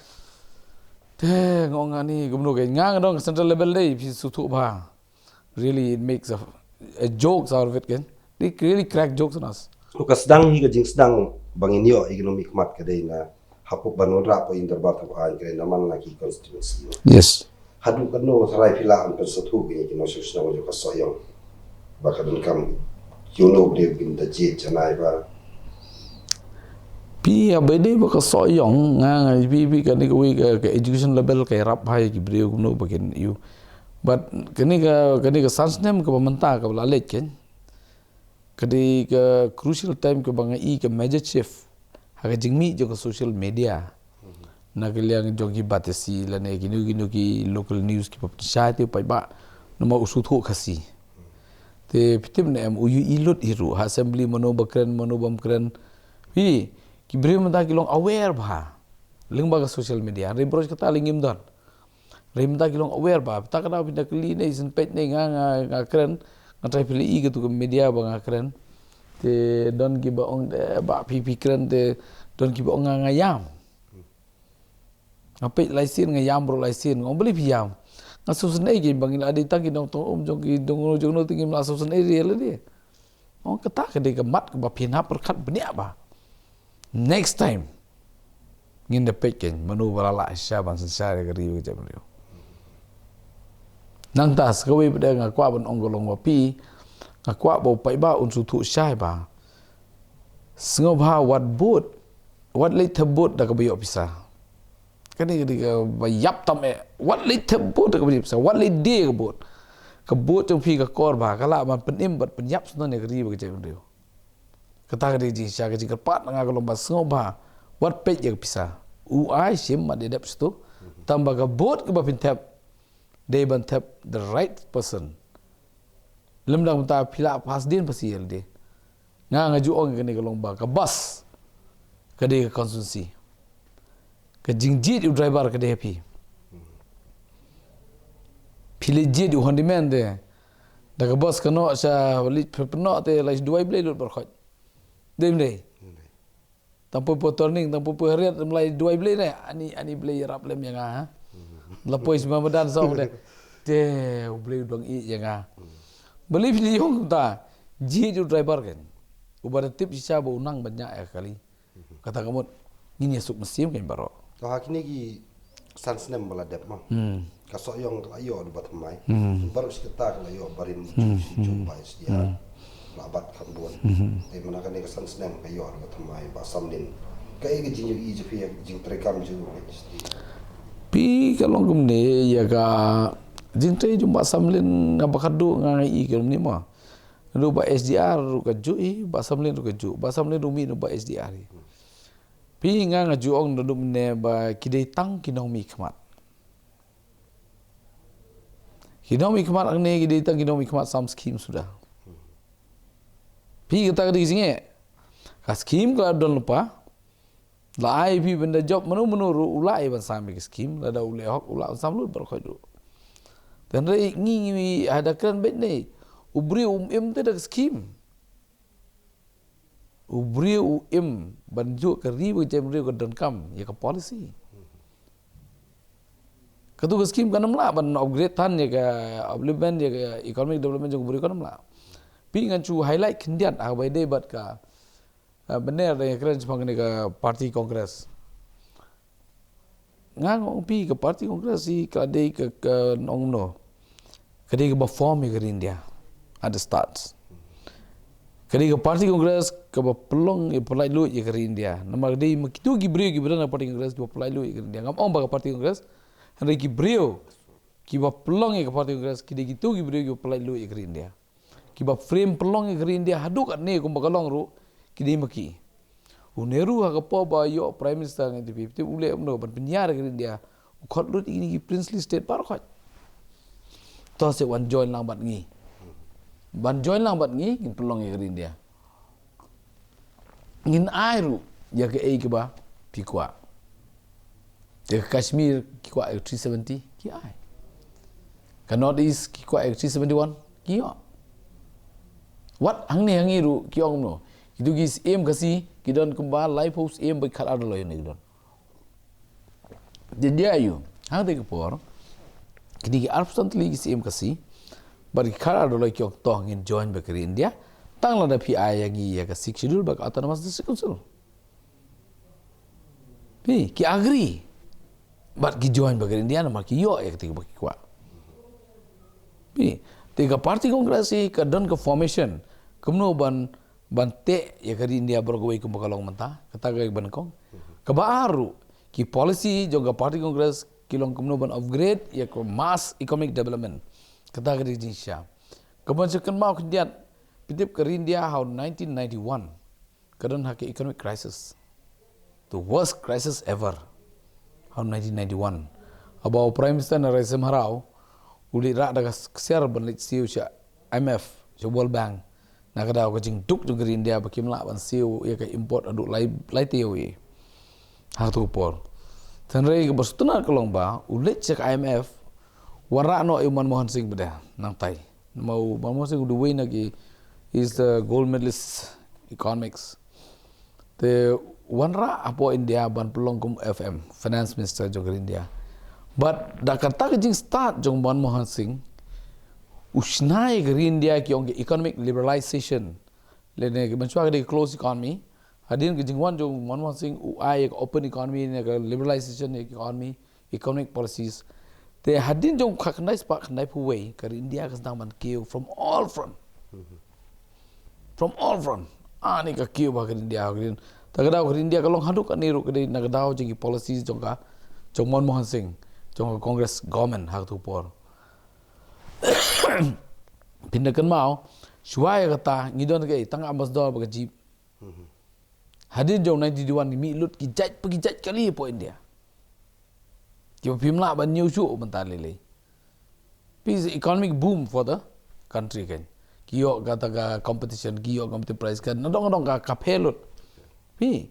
Te nga ong ani kumno ka nga nga dong central level dei phi sngewthuh bha. Really it makes a, a jokes out of it kan. They really crack jokes on us. Ka sdang hi ka jingsdang ba ngin ïoh ïa kino mi khmat ka dei na hapoh ban wanrah hapoh ïing dorbar thaw aiñ ka dei na man la ki constituency. Yes. Haduh katno tharai phi lah ban pynsngewthuh ïa ki nongshong shnong jong ka Sohiong ba ka donkam ïa uno u briew ba kin da jied janai ba. Phi ïa ba dei ba ka Sohiong nga nga phi phi kane kawei ka, ka education level ka ïarap bha ïa ki briew kumno ba kin ïoh. But kane ka, kane ka san snem kaba mynta kaba la leit kan. Ka dei ka crucial time kaba nga i ka major shift ha ka jingmih jong ka social media. Na ka liang jong ki batesi lane kino kino ki local news kiba pynshai te u paidbah namar u sngewthuh Khasi. Te phi tip ne em u ïohi lut hi ruh ha assembly mano ba kren mano bym kren. Phi ki briew mynta ki long aware bha lyngba ka social media. Hynrei baroh kata lei ngim don. Hynrei mynta ki long aware bha, ta ka daw phi da kylli ne shen peit ne nga, nga, nga kren, nga trai phi la i katu ka media ba nga kren. Te don kiba ong de ba phi phi kren te don kiba ong nga nga ïam. Nga peit lai sien nga ïam bro lai sien, nga ong balei phi ïam. Nga sngewsynei ki ba ngi la dei tang ki nongtong um jong ki jong no jong no te ngim la sngewsynei ria lade. Ong kata ka dei ka mat kaba phin hap pyrkhat bniah bha. Next time ngin da peit kein mano ba la lah shisha ban synshar ïa ka ri ka jaitbynriew. Nangta sa kawei pat de nga kwah ban ong ka long ba phi, nga kwah ba u paidbah un sngewthuh shai ba sngewbha wat vote, wat leit thep vote da kaba ïoh pisa. Kane ka dei kaba ïap tam eh. Wat leit thep vote da kaba ïoh pisa, wat leit die ka vote. Ka vote jong phi ka kor bha, ka lah ban pynim bad pynïap sngewbha ïa ka ri bad ka jaitbynriew. Kata ka dei jingshisha, ka jingkyrpad na nga ka long ba sngewbha wat peit ïa ka pisa. U ai shim ma dei dep shitu. Tang ba ka vote kaba phin thep dei ban thep the right person. Lymda kumta phi lah pass dien pass ïa lade. Nga nga ju ong kane ka long ba ka bus ka dei ka constituency. Ka jingjied u driver ka dei ha phi. Phi leit jied u handyman te da ka bus ka noh sha leit pynnoh te la duwai Blei lut baroh khoit. Dei ym dei? Tang poi poi turning, tang poi poi hariat, ym la duwai Blei ne. Ani, ani Blei ïarap lem ïa nga ha. La poi sma madan song de. Te u Blei u dang ïeit ïa nga. Balei phi leit ong kumta? Jied u driver kan. Uba da tip shisha ba u nang ban ñiah ïa ka kali. Kata ka mut ngin ïa suk mynsiem kein baroh. To ha kine ki san snem ba la dep ma. Hmm. Ka Sohiong ka la ïoh da ba thymmai. Hmm. Baroh shi katta ka la ïoh barim. Hmm. Shi jong bai shi ya. Hmm. Lah bat kham bun. Te mynta kane ka san snem ka ïoh ka thymmai Bah Samlin. Kaei ka jingïohi jong phi ïa ka jingtrei kam jong u H T? Phi, ka long kumne, ïa ka jingtrei jong Bah Samlin nga ba khadduh nga ïohi kumne mo. Naduh Bah H D R ruh ka juh hi, Bah Samlin ruh ka juh. Bah Samlin ruh mih na Bah H D R hi. Phi, nga nga ju ong naduh mynne ba ki dei tang ki nongmihkhmat. Ki nongmihkhmat hangne ki dei tang ki nongmihkhmat sam skim suda. Phi, kata ka dei ka jingeh. Ka skim ka la don lypa. La ai phi ban da jop mano mano ruh u lah ai ban sam ïa ka skim, lada u leh hok u lah ban sam lut baroh khoit ruh. Te hynrei ngi ngi ha da kren beit ne, u briew um im te da ka skim. U briew u im ban juh ka ri ba ka jaitbynriew ka donkam ïa ka policy. Katu ka skim kan ym lah ban upgrade than ïa ka upliftment, ïa ka economic development jong u briew, kan ym lah. Phi, ngan shu highlight khyndiat ha kaba ïadei bad ka, eh, bynta da ïa kren shaphang kane ka party Congress. Nga ong phi, ka party Congress hi ka dei ka, ka nongno. Ka dei kaba form ïa ka ri India at the start. Ka dei ka party Congress kaba pynlong ïa, pynlait luid ïa ka ri India. Namar ka dei ma kitu ki briew kiba don ha party Congress kiba pynlait luid ïa ka ri India. Ngam ong ba ka party Congress, hynrei ki briew kiba pynlong ïa ka party Congress ki dei kitu ki briew kiba pynlait luid ïa ka ri India. Kiba frame pynlong ïa ka ri India haduh katne kumba ka long ruh, ki dei ma ki. U Nehru ha ka por ba ïoh Prime Minister, nga tip phi, u leh kumno ban pynïar ïa ka ri India, u khot lut ïa kine ki princely state baroh khoit. To, sa wan join lang bad ngi. Ban join lang bad ngi, ngin pynlong ïa ka ri India. Ngin ai ruh ïa kaei kaba phi kwah. Ïa ka Kashmir ki kwah ïa ka three seventy, ki ai. Ka North East ki kwah ïa ka three seventy-one, ki ïoh. Wat hangne ha ngi ruh ki ong kumno. Kitu ki Syiem Khasi ki don kumba laiphew Syiem bad khatar doloi ne ki don. Te ïa ïoh, hangta ka por, kine ki arphew san tylli ki Syiem Khasi bad ki khatar doloi ki ong to, ngin join bad ka ri India, tang lada phi ai ïa ngi ïa ka Sixth Schedule bad ka Autonomous District Council. Phi, ki agree. Bad ki join bad ka ri India namar ki ïoh ïa kata kaba ki kwah. Phi, te ka party Congress hi ka don ka formation kumno ban, ban teh ïa ka ri India baroh kawei kumba ka long mynta, kata kaba nyngkong. Kaba ar ruh, ki policy jong ka party Congress ki long kumno ban upgrade ïa ka mass economic development. Kata ka dei ka jingshisha. Kaba nyngkong, kynmaw khyndiat, phi tip ka ri India ha u nineteen ninety-one ka don ha ka economic crisis. The worst crisis ever. Ha u nineteen ninety-one, haba u Prime Minister Narayan Singh Rao u leit rah da ka ksiar ban leit siew sha I M F, sha World Bank, na ka daw ka jingduk jong ka ri India ba kim lah ban siew ïa ka import haduh lai, lai taïew ïa. Ha katu ka por. Hynrei kaba sngewtynnat ka long ba u leit sha ka I M F, wanrah noh ïa u Manmohan Singh pat de nangtai. Namar u Manmohan Singh u dei uwei na ki, is the gold medalist economics. Te wanrah hapoh India ban pynlong kum F M, Finance Minister jong ka ri India. Bad da kata ka jingstad jong Manmohan Singh, u shna ïa ka ri India, ki ong ka economic liberalization. Lane mynshuwa ka dei ka closed economy. Hadien ka jingwan jong Manmohan Singh u ai ïa ka open economy ne ka liberalization ïa ka economy, economic policies. Te hadien jong u khatkhyndai spah khyndaiphew wei, ka ri India ka sdang ban kiew from all front. From all front. Ani ka kiew ba ka ri India, ka ri, ta ka daw ka ri India ka long haduh katne ruh ka dei na ka daw jong ki policies jong ka, jong Manmohan Singh, jong ka Congress government ha katu ka por. Phin da kynmaw, shuwa ïa kata ngi don kaei, tang ambassador bad ka jeep. Hadien jong nineteen eighty-one ngi mih lut ki jait pa ki jait kali hapoh India. Kiba phim lah ban ñiew shuh mynta lei lei. Phi, is economic boom for the country kan. Ki ïoh kata ka competition, ki ïoh competitive price kan. Nadong nadong ka, ka pher lut. Phi,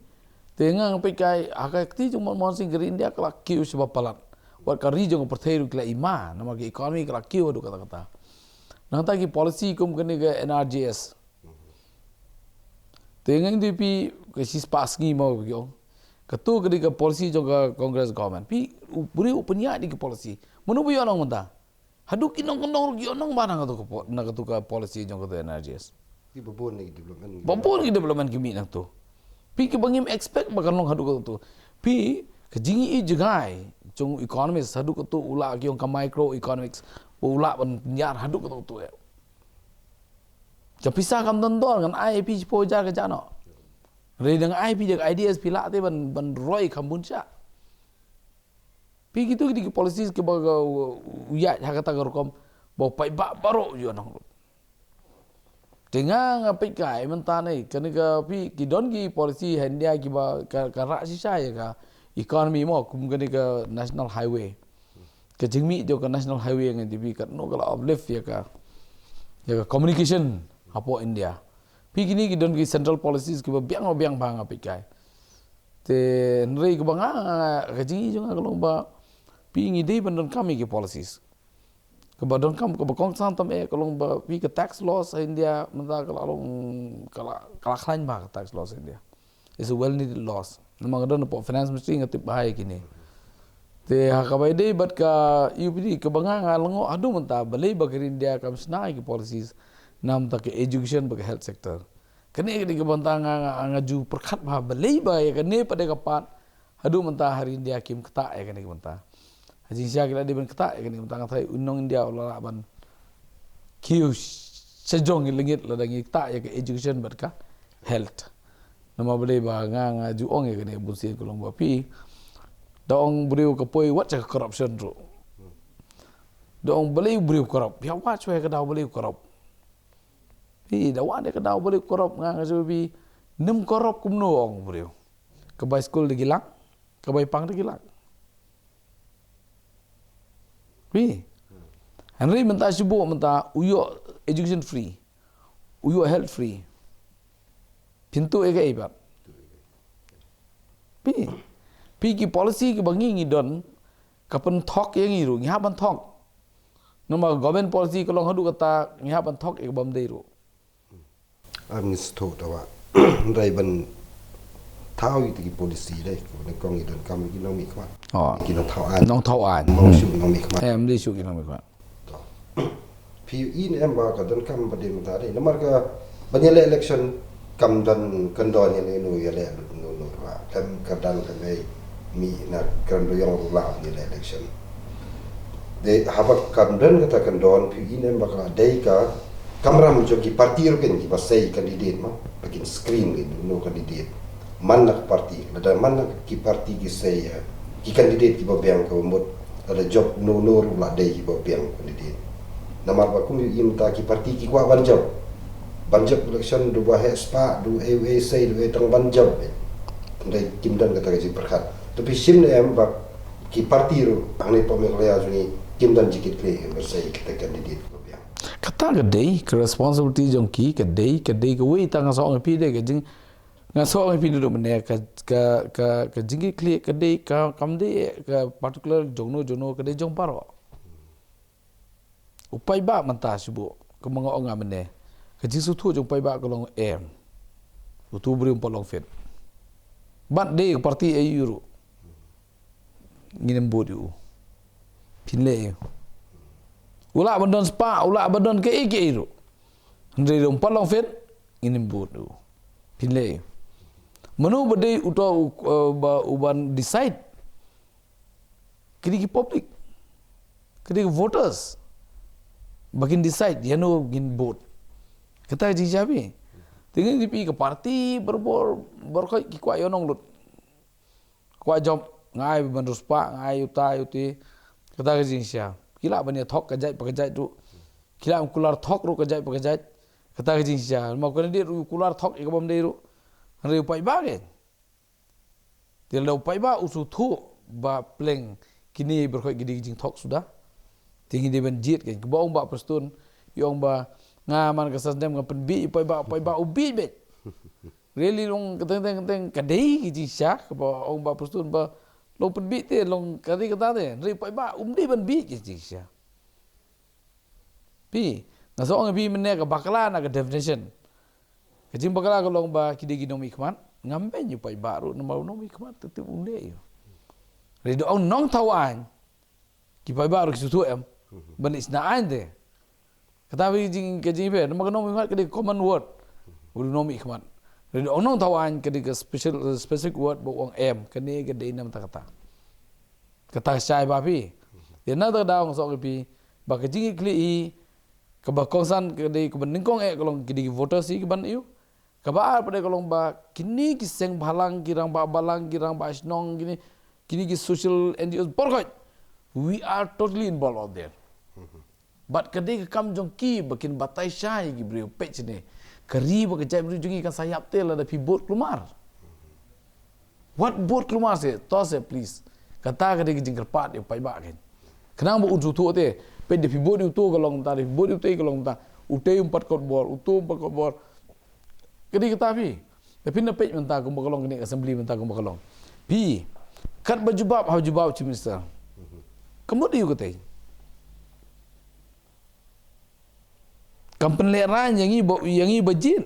te nga nga peit kai, ha ka kti jong Manmohan Singh ka ri India ka la kiew shibun palat. Wat ka ri jong ka pyrthei ruh ki la ïma, namar ka economy ka la kiew haduh katta katta. Nangta ki policy kum kane ka N R G S. Te nga ong ïa phi, ka shispah sngi mo ki ong. Katu ka dei ka policy jong ka Congress government. Phi, u briew u pynïaid ïa ki policy. Mano ba ïohnong mynta? Haduh ki nongkyndong ruh ki ïohnong ba na katu ka po-, na katu ka policy jong katu N R G S. Ki ba bun ki development. Ba bun ki development ki mih na katu. Phi, kiba ngim expect ba kan long haduh katu. Phi, ka jingïohi jngai jong economist haduh katu, u la ki ong ka micro economics, u la ban ñiar haduh katu katu ïa. Ka pisa kam don dor, ngan ai phi shiphew hajar ka jano. Re dang ai phi da ideas phi lah te ban, ban roi kham bun sha. Phi kitu ki dei ki policies kiba ka u ïaid ha kata ka rukom ba u paidbah baroh u ïohnong. Te nga nga peit kai mynta ne kane ka phi ki don ki policy ha India kiba ka, ka rah shisha ïa ka economy mo, kum kane ka national highway. Ka jingmih jong ka national highway ngan tipi katno ka la uplift ïa ka, ïa ka communication hapoh India. Phi kine ki don ki central policies kiba biang ba biang ba nga peit kai. Te hynrei kaba nga, nga, nga, ka jingïohi jong nga ka long ba phi ngi dei ban donkam ïa ki policies. Kaba donkam, kaba kongsan tam eh ka long ba phi ka tax laws ha India mynta ka la long, ka la, ka la khlaiñ ba ka tax laws ha India. It's a well needed laws. Namar nga don hapoh finance ministry nga tip bha ïa kine. Te ha kaba ïadei bad ka U P D kaba nga nga lyngngoh haduh mynta balei ba ka ri India kam shna ïa ki policies na bynta ka education bad ka health sector. Kane ka dei kaba mynta nga, nga, nga ju pyrkhat bha balei ba ïa kane pat dei ka part haduh mynta ha ri India kim ktah ïa kane ka bynta. Ha jingshisha ki la dei ban ktah ïa kane ka bynta, nga tharai u nong India u la lah ban kiew sha jong ki lyngngoh lada ngi ktah ïa ka education bad ka health. Namar balei ba nga, nga ju ong ïa kane bun sien ka long ba phi da ong briew ka poi wat sha ka corruption ruh. Da ong balei u briew corrupt, ïa wat shuwa ka daw balei u corrupt. Phi da wan ïa ka daw balei u corrupt, nga nga ju phi nem corrupt kumno, ong briew. Ka bai school da ki lak, ka bai pang da ki lak. Phi. Hynrei mynta shu buh mynta u ïoh education free. U ïoh health free. Phin tuh ïa kaei pat. Phi. Phi ki policy kiba ngi ngi don ka pynthok ïa ngi ruh, ngi hap ban thok. Namar government policy ka long haduh kata ngi hap ban thok ïa ka bym dei ruh. Am ngi sngewthuh da wa. Hynrei ban thaw ïa ki policy dei, ko ne kong i donkam ki nongmihkhmat. Oh. Ki nongthaw aiñ. Nongthaw aiñ. Mo shu nongmihkhmat. Em, dei shu ki nongmihkhmat. To. Phi i ne em ba ka donkam ba dei mynta dei. Namar ka ban ïaleh election kam don kyndon ïa ne nu ïaleh lut nu nu ruh. Khlem kyrdan khlem ei mih na kren ruh ïong ruh lah ban ïaleh election. Dei haba kam don kata kyndon phi i ne em ba ka dei ka kamram jong ki party ruh kin kiba sei candidate ma ba kin screen kin nu candidate. Man na ka party, lada man na ki party ki sei, eh, ki candidate kiba biang kaba mut lada jop no no ruh la dei kiba biang candidate. Namar ba kum ïa i mynta ki party ki kwah ban jop. Ban jop election du ba heh spah, du ei ei sei, du ei tang ban jop. Dei kim don kata ka jingpyrkhat. To phi shim ne em ba ki party ruh hangne hapoh Meghalaya jong ngi kim don jingkitkhlieh ban sei kita candidate kiba biang. Kata ka dei ka responsibility jong ki, ka dei, ka dei kawei tang nga shu ong ïa phi dei ka jing, nga shu ong ïa phi naduh mynne ka, ka, ka, ka jingkitkhlieh ka dei ka, kam dei ka particular jong no jong no, ka dei jong baroh. U paidbah mynta shu buh, kumba nga ong nga mynne. Ka jingsngewthuh jong u paidbah ka long em. Utu u briew um pat long fit. Bad dei ka party A U ruh. Ngin ym bud ïa u. Phin leh ïa u. U lah ban don spah, u lah ban don kaei kaei ruh. Hynrei um pat long fit, ngin ym bud ïa u. Phin leh ïa u. Mano ba dei uto u, eh, ba, u ban decide. Ka dei ki public. Ka dei ki voters. Ba kin decide ïano ngin bud. Kata ka jingshisha phi. Te ngin ïa phi ka party barabor, barabor ki kwah ïohnong lut. Kwah jop, nga ai ban riewspah, nga ai uta, ai uti. Kata ka jingshisha. Ki lah ban ïa thok ka jait pa ka jait ruh. Ki lah ban kular thok ruh ka jait pa ka jait. Kata ka jingshisha. Ma u candidate ruh u kular thok ïa ka bym dei ruh. Hynrei u paidbah kein. Te lada u paidbah u sngewthuh ba pleng kine baroh ki dei ki jingthok suda. Te ngi dei ban jied kein. Kaba ong Bah Prestone, i ong ba nga man ka snem nga pynbiej ïa u paidbah, u paidbah u biej beit. Really long ka teng teng teng ka dei ka jingshisha kaba ong Bah Prestone ba long pynbiej te long ka dei kata te. Hynrei u paidbah um dei ban biej ka jingshisha. Phi, nga shu ong ïa phi mynne ka bakla na ka definition. Ka jingbakla ka long ba ki dei ki nongmihkhmat, ngam beiñ ïa u paidbah ruh namar u nongmihkhmat te tip um leh ïa u. Hynrei da ong nongthaw aiñ, ki paidbah ruh ki sngewthuh em ban leit shna aiñ te. Kata ka jing, ka jingpher, namar ka nongmihkhmat ka dei ka common word. U dei u nongmihkhmat. Hynrei da ong nongthaw aiñ ka dei ka special, specific word ba u ong em, kane ka dei na bynta kata. Kata ka shai ba phi. Ïa na kata ka daw nga shu ong ïa phi ba ka jingkitkhlieh hi Kaba kongsan ka dei kaba nyngkong eh ka long ki dei ki voters hi kiban ïoh. Kaba ar pat ka long ba kine ki seng balang, ki rangbah balang, ki rangbah shnong, kine, kine ki social N G Os baroh. We are totally involved out there. Bad ka dei ka kam jong ki ba kin batai shai ki briew peit shane. Ka ri bad ka jaitbynriew jong ngi kan sa ïap te lada phi bud kulmar. Wat bud kulmar se, to se please. Kata ka dei ka jingkyrpad ïa u paidbah kein. Khnang ba un sngewthuh te, peit da phi bud ïa uto ka long ta, da phi bud ïa ute ka long ta. Ute um pat kot bor, uto um pat kot bor. Ka dei kata phi. Da phin da peit mynta kumba ka long kane ka assembly mynta kumba ka long. Phi, katba jubab, ha jubab Chief Minister. Ka mut ïa u katei. Kam pynlehraiñ ïa ngi ba, ïa ngi ba jied.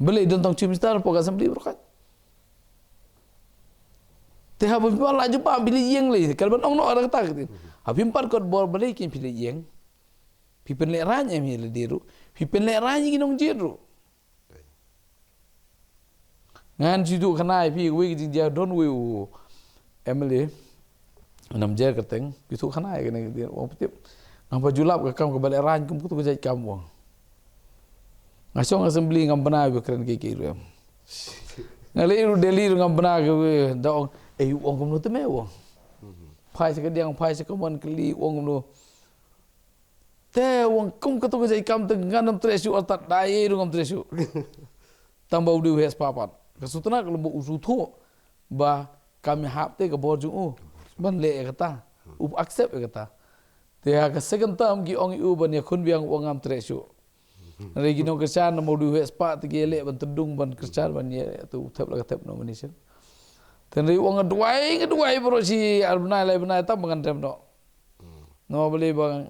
Balei don tang Chief Minister hapoh ka assembly baroh. Te haba phi la jubab phi la ïeng lei, ka la ban ong noh da kata ka dei. Haba phim pat kot bor balei kin phi la ïeng. Phi pynlehraiñ em hi lade ruh. Phi pynlehraiñ ïa ki nongjied ruh. Ngan shu ïathuh khana ïa phi, wei ka jingjia don wei u M L A. Nam jer kyrteng, ïathuh khana ïa kane ka dei, u ong, phi tip. Ngam pat ju lap ka kam kaba lehraiñ kum kato ka jait kam, u ong. Nga shong assembly ngam bna ïa u kren kiei kiei ruh em. Nga leit ruh Delhi ruh ngam bna ïa u, da ong, eh, u ong kumno te me, u ong. Phai sha kadiang, phai sha kamon kali, u ong kumno. Te u ong kum kato ka jait kam te ngan ym treh shuh, artat da ei ruh ngam treh shuh. Tang ba u dei u heh spah pat. Ka shu tnat ka long ba u sngewthuh ba kam ïahap te ka bor jong u ban leh ïa kata. U accept ïa kata. Te ha ka second term ki ong ïa u ban ïakhun biang, u ong ngam treh shuh. Hynrei ki nongkyrshan namar u dei u heh spah te ki ïaleh ban tdung ban kyrshan ban ïa, te u thep la ka thep nomination. Te hynrei u ong nga duwai, nga duwai baroh shi ar bnai lai bnai tang ba ngan rem noh. Namar balei ba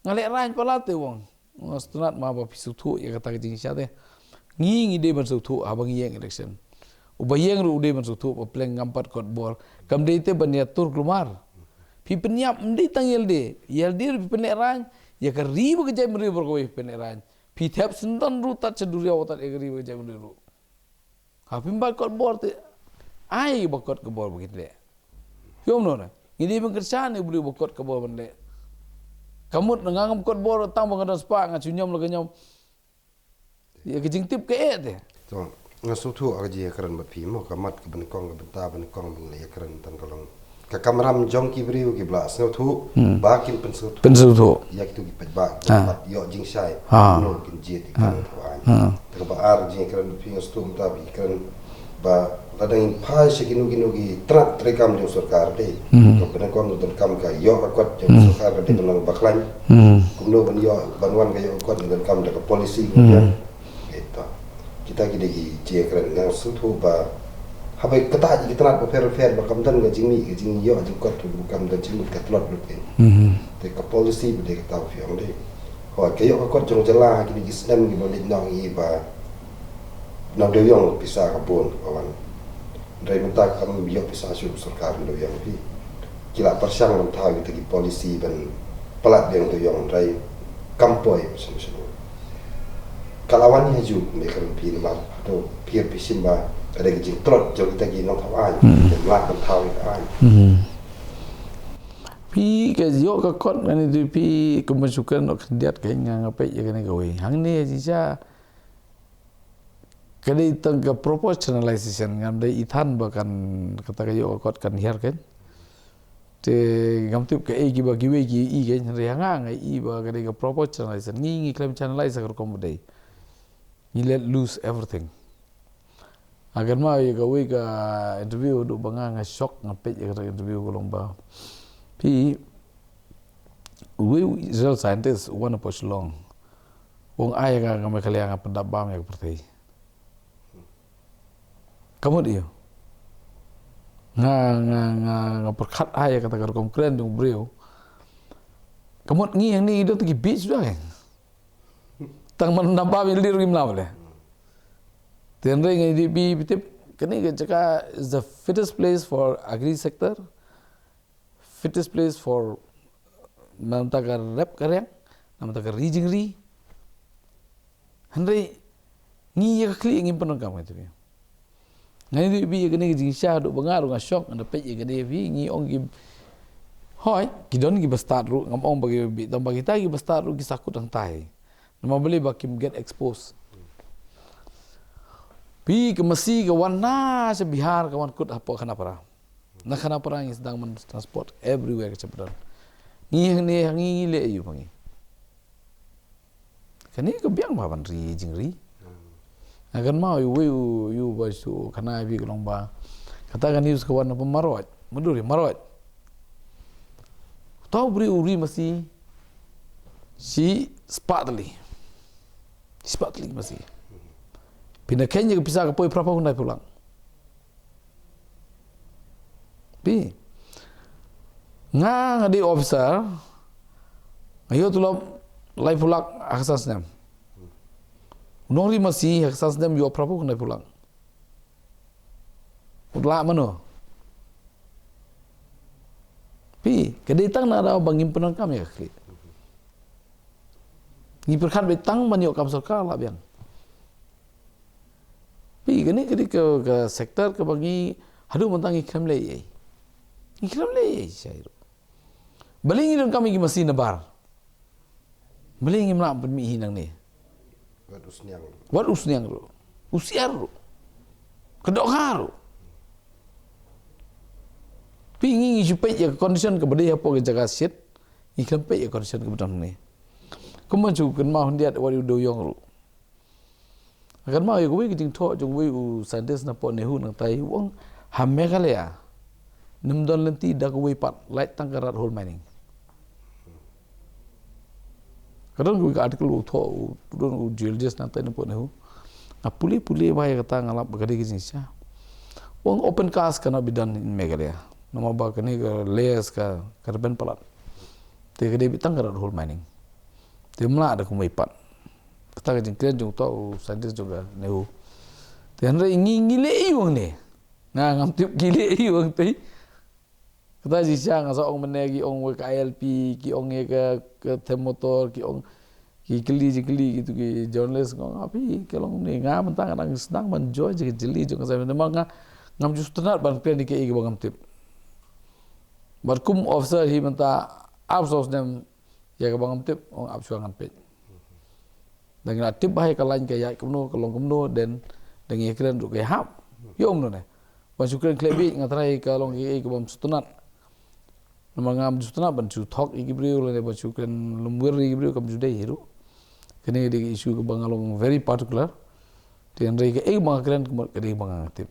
nga lehraiñ palat te, u ong. Nga sngewtynnat ma ba phi sngewthuh ïa kata ka jingshisha te. Ngi ngi dei ban sngewthuh haba ngi ïeng election. Uba ïeng ruh u dei ban sngewthuh ba pleng ngam pat kot bor. Kam dei te ban ïatur kulmar. Phi pynïap ym dei tang ïa lade. Ïa lade ruh phi pynlehraiñ. Ïa ka ri bad ka jaitbynriew baroh kawei phi pynlehraiñ. Phi thep syndon ruh tat sha duriaw tat ïa ka ri bad ka jaitbynriew ruh. Ha phim pat kot bor te, ai ba kot ka bor ba kin leh. Phi ong kumno ne? Ngi dei ban kyrshan ïa u briew ba kot ka bor ban leh. Ka mut na nga ngam kot bor tang ba nga don spah nga shu ñiom la ka ñiom. Ïa ka jingtip ka eh te. To, nga sngewthuh ha ka jingïakren bad phi mo, ka mat ka banyngkong ka bynta banyngkong ban leh ïakren tang ka long. Ka kamram jong ki briew kiba la sngewthuh, hmm, ba kin pynsngewthuh. Pynsngewthuh. Ïa kito ki paidbah, ha, ba ïoh jingshai. Ha. Kumno kin jied ïa ki, ha, nongthaw aiñ. Ha. Te kaba ar jingkren ba phi nga sngewthuh mynta ba phi kren ba lada ngin phai sha kino kino ki tnat treikam jong sorkar te. Hmm. Ka banyngkong ka donkam ka ïoh ka kot jong, hmm, sorkar ka dei ban long ba khlaiñ. Hmm. Kumno ban ïoh ban wan ka ïoh ka kot ka donkam da ka policy ka, hmm, ïa. Kita, kita ki dei ki jingkren, nga sngewthuh ba haba kata ki tnat bapher bapher ba kam don ka jingmih ka jingïoh jingkot, ba kam don jingmut ka tlot lut kein. Mhm. Te ka policy ba dei kata ba phi ong dei. Hooid, ka ïoh ka kot jong jylla ha kine ki snem kiba leit noh ngi ba nongdewïong pisa ka bun ka wan. Hynrei mynta kam ïoh pisa shuh sorkar nongdewïong phi. Ki la pyrshang ban thaw kita ki policy ban palat biang nongdewïong, hynrei kam poi shuh shuh. Ka la wan ïa ju me kren phi namar hato phi phi shim ba ka dei ka jingtlot jong kita ki nongthaw aiñ. Hmm. Ki mlak ban thaw ïa ka aiñ. Hmm. Phi ka ïoh ka kot ngan ïathuh phi kumba shu kren noh khyndiat ka, nga nga peit ïa kane kawei. Hangne ïa jingshisha ka dei tang ka proportionalization, ngam dei i than ba kan kata ka ïoh ka kot kan hiar kein. Te ngam tip kaei kiba kiwei ki i kein, hynrei ha nga nga i ba ka dei ka proportionalization. Ngi ngi khlem channelize ha ka rukom ba dei. Ngi let loose everything. Nga kynmaw ïa kawei ka interview haduh ba nga nga shock, nga peit ïa kata ka interview ka long ba phi, uwei u Israel scientist u wan hapoh Shillong. U ong ai ïa nga, nga Meghalaya nga pyndap bam ïa ka pyrthei. Ka mut ïa nga, nga, nga, nga pyrkhat ai ïa kata ka rukom kren jong u briew. Ka mut ngi hangne ngi don tang ki beach da kein. Tang ban naba ïa lade ruh ngim lah leh. Te hynrei nga ïathuh phi, phi tip kane ka jaka is the fittest place for agri sector. Fittest place for, namar ka rep ka riang, namar ka ri jingri. Hynrei ngi ïa ka khlieh ngim pyndonkam, nga ïathuh phi. Nga ïathuh phi ïa kane ka jingshisha haduh ba nga ruh nga shock, nga da peit ïa kane phi, ngi ong ki Hoi, ki don ki ba stad ruh, ngam ong ba ki ba bieit, tang ba kita ki ba stad ruh ki sa kut hangtai. Namar balei ba kim get exposed. Phi, ka masi ka wan na sha Bihar, ka wan kut hapoh Khanapara. Na Khanapara ngi sdang ban transport everywhere ka shapdon. Ngi hangne, ngi, ngi leh aïu phi ngi. Kane ka biang ba ban ri jingri. Nga kynmaw ïa uwei u, ïa u ba shu khana ïa phi ka long ba, kata ka news ka wan na Marwat, Maduri, Marwat. Uta u briew u ri masi shispah tylli. Shispah tylli masi. Phi na kheiñ ïa ka pisa ka poi phraphew khyndai phew lak. Phi. Nga, nga dei officer, nga ïoh tulop laiphew lak ha ka san snem. U nongri masi ha ka san snem ïoh phraphew khyndai phew lak. U lah mano? Phi, ka dei tang na daw ba ngim pyndonkam ïa ka khlieh. Ngi pyrkhat beit tang ban ïoh kam sorkar la biang. Phi, kane ka dei ka, ka sector kaba ngi haduh mynta ngi khlem leh ei. Ngi khlem leh ei, shai ruh. Balei ngi donkam ïa ki masi nabar? Balei ngim lah pynmih hi nangne? Wat u sniang ruh. Wat u sniang ruh. U siar ruh. Ka dohkha ruh. Phi, ngi, ngi shu peit ïa ka condition kaba dei hapoh ka jaka shit. Ngi khlem peit ïa ka condition kaba don hangne. Kumba shu kynmaw hyndiat wat u dewïong ruh. Nga kynmaw ïa kawei ka jingthoh jong uwei u scientist napoh NEHU nangtai, u ong ha Meghalaya nym don lynti da kawei pat, lait tang ka rat hole mining. Ka don kawei ka article u thoh u, u don u geologist nangtai napoh NEHU. Nga pule pule bha ïa kata, nga lap ba ka dei ka jingshisha. U ong open cast cannot be done in Meghalaya. Namar ba kane ka layers ka, ka rben palat. Te ka dei beit tang ka rat hole mining. Te ym lah da kumwei pat. Kata ka jingkren jong uta u scientist jong ka NEHU. Te hynrei ngi, ngi leh aïu hangne? Nga ngam tip ki leh aïu hangtei. Kata jingshisha nga sa ong mynne ki ong wei ka I L P, ki ong ïa ka, ka them motor, ki ong ki kylli jingkylli kitu ki journalist, nga ong, "Ah, phi, ka long ne, nga mynta nga dang sdang ban join jingkylli jong ka." Namar nga ngam ju sngewtynnat ban kren ïa kaei kaba ngam tip. Bad kum officer hi mynta, ap saw snem, ïa kaba ngam tip, ong ap shuwa ngan peit. Da ngi la tip ba ha ka lain ka ïaid kumno, ka long kumno, then da ngi kren ruh ka hap. Ïoh kumno ne. Ban shu kren khlem bieit, nga tharai ka long kaei kabym sngewtynnat. Namar ngam sngewtynnat ban shu thok ïa ki briew lane ban shu kren lymwir ïa ki briew, kam ju dei hi ruh. Kane ka dei ka issue kaba nga long very particular. Te hynrei kaei kaba nga kren ka mut ka dei kaba nga tip.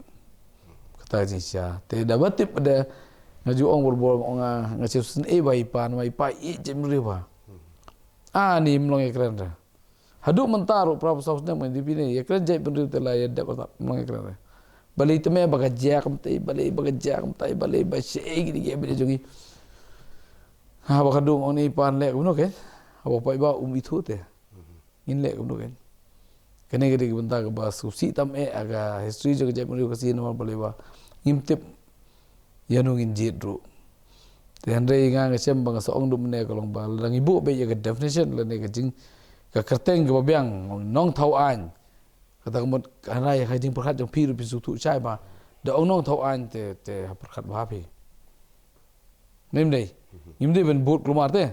Kata ka jingshisha. Te da ba tip da nga ju ong borbor, ong nga, nga shu sngewsih ba i pa, namar i pa i jaitbynriew ba. Ani ym long ïakren re. Haduh mynta ruh para saw snem ngi dei phi ne ïakren jaitbynriew te la ïa dep artat, ym long ïakren re. Balei te me ba ka jia kumta, balei ba ka jia kumta, balei ba shaei ki dei ki ïa bynta jong ngi. Ha ba ka dum ong i pa leh kumno kein. Ha ba paidbah um ithuh te. Ngin leh kumno kein. Kane ka dei ka bynta kaba sngewsih tam eh ha ka history jong ka jaitbynriew Khasi namar balei ba ngim tip ïano ngin jied ruh. Te hynrei nga nga shem ba nga sa ong duh mynne ka long ba lada ngi buh beit ïa ka definition lane ka jing ka kyrteng kaba biang nongthaw aiñ. Kata ka mut hynrei ha ka jingpyrkhat jong phi ruh phi sngewthuh shai ba da ong nongthaw aiñ te, te ha pyrkhat bha phi. Ngim dei. Ngim dei ban bud kulmar te.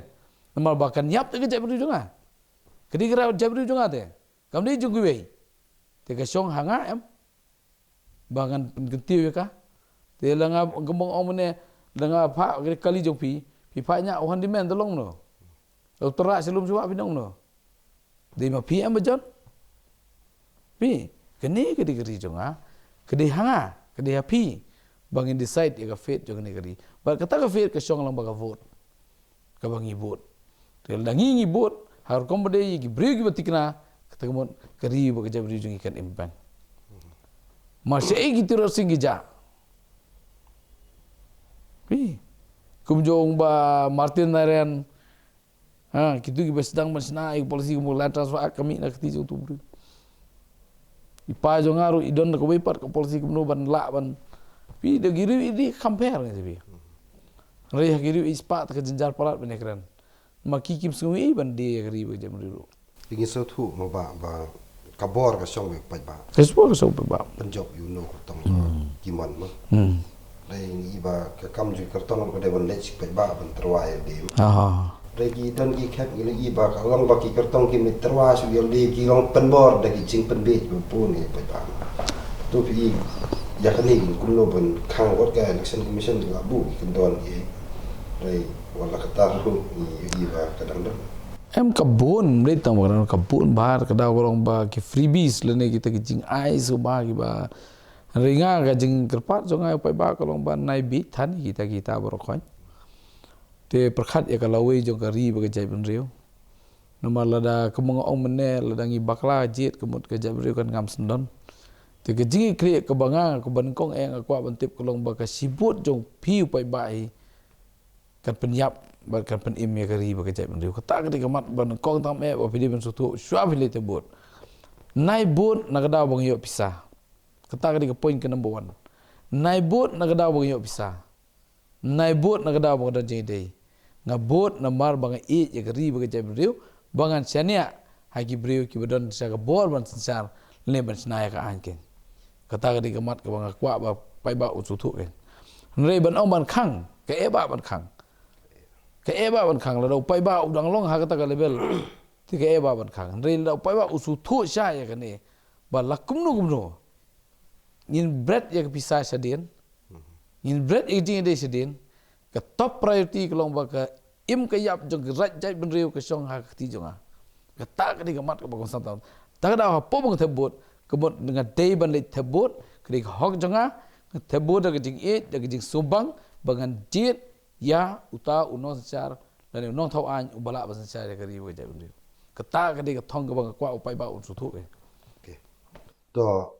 Namar ba kan ïap te ka jaitbynriew jong nga. Ka dei ka rah jaitbynriew jong nga te. Kam dei jong kiwei. Te ka shong ha nga em. Ba ngan pynkyntiew ïa ka. Te la nga kynbong ong mynne la nga phah ka kali jong phi. Phi phah ïa u handyman te long no. U tyrah sha lum sha wah phi nong no. Dei ma phi em ba jon. Phi, kane ka dei ka ri jong nga. Ka dei ha nga, ka dei ha phi. Ba ngin decide ïa ka fate jong kane ka ri. Bad kata ka fate ka shong lang ba ka vote. Kaba ngi vote. Te lada ngi ngi vote ha rukom ba dei ïa ki briew kiba thikna, kata ka mut ka ri bad ka jaitbynriew jong ngi kan im bang. Mar shaei ki Tirot Sing ki jah. Phi. Kumjong ba Martin Narayan, ha, kitu kiba sdang ban shna ïa ka policy kumno, Land Transfer Act ka mih na ka kti jong utu u briew. I pa jong nga ruh i don da kawei pat ka policy kumno ban lah ban. Phi, da ki riew i dei compare ngi phi. Hynrei ha ki riew i spah te ka jynjar palat ban ïakren. Ma ki kim sngew ei ban die ïa ka ri bad ka jaitbynriew ruh. Phi, ngi sngewthuh ma ba, ba ka bor ka shong beit paidbah. Ka bor ka shong paidbah. Pynjop ïa uno ka tong ki mon mo. Hmm. Dei ngi ba ka kam jong ki kyrtong ka dei ban leit sha ki paidbah ban tyrwa ïa lade. Aha. Dei ki don ki khep ngi la i ba ka long ba ki kyrtong kim leit tyrwa sha ïa lade ki long pynbor da ki jingpynbeit ba bun ïa ki paidbah. To phi i ïa kane kumno ban khang wat ka election commission la buh ki kyndon ki. Dei wat la katta ruh ngi i ba ka dang don. Em ka bun, mlei tang ba ka bun bha ka daw ka long ba ki freebies lane kita ki jingai sngewbha kiba. Hynrei nga ka jingkyrpad jong nga ïa u paidbah ka long ba nai beit than ïa kita kita baroh khoit. Te pyrkhat ïa ka lawei jong ka ri bad ka jaitbynriew. Namar lada kumba nga ong mynne lada ngi bakla jied ka mut ka jaitbynriew kan ngam syndon. Te ka jingïakynduh kaba nga kaba nyngkong eh nga kwah ban tip ka long ba ka shibun jong phi u paidbah hi kan pynïap bad kan pynim ïa ka ri bad ka jaitbynriew. Kata ka dei ka mat ba nyngkong tam eh ba phi dei ban sngewthuh shuwa phi leit thep vote. Nai vote na ka daw ba nga ïoh pisa. Kata ka dei ka point ka number one. Nai vote na ka daw ba nga ïoh pisa. Nai vote na ka daw ba nga don jingïadei. Nga vote namar ba nga ïeit ïa ka ri bad ka jaitbynriew ba ngan shaniah ha ki briew kiba don sha ka bor ban synshar lane ban shna ïa ka aiñ kein. Kata ka dei ka mat kaba nga kwah ba paidbah un sngewthuh kein. Hynrei ban ong ban khang, ka eh ba ban khang. Ka eh ba ban khang lada u paidbah u dang long ha kata ka level. Te ka eh ba ban khang. Hynrei lada u paidbah u sngewthuh shai ïa kane ba la kumno kumno ngin bret ïa ka pisa shadien. Ngin bret ïa ka jingïadei shadien. Ka top priority ka long ba ka im ka ïap jong ka ri jaitbynriew ka shong ha ka kti jong nga. Kata ka dei ka mat kaba kongsan tam. Ta ka daw hapoh ba nga thep vote ka mut nga dei ban leit thep vote ka dei ka hok jong nga. Nga thep vote da ka jingïeit da ka jingsngewbang ba ngan jied ïa uta u nongsynshar lane u nongthaw aiñ uba lah ban synshar ïa ka ri bad ka jaitbynriew. Kata ka dei ka thong kaba nga kwah u paidbah un sngewthuh kein. Okay. To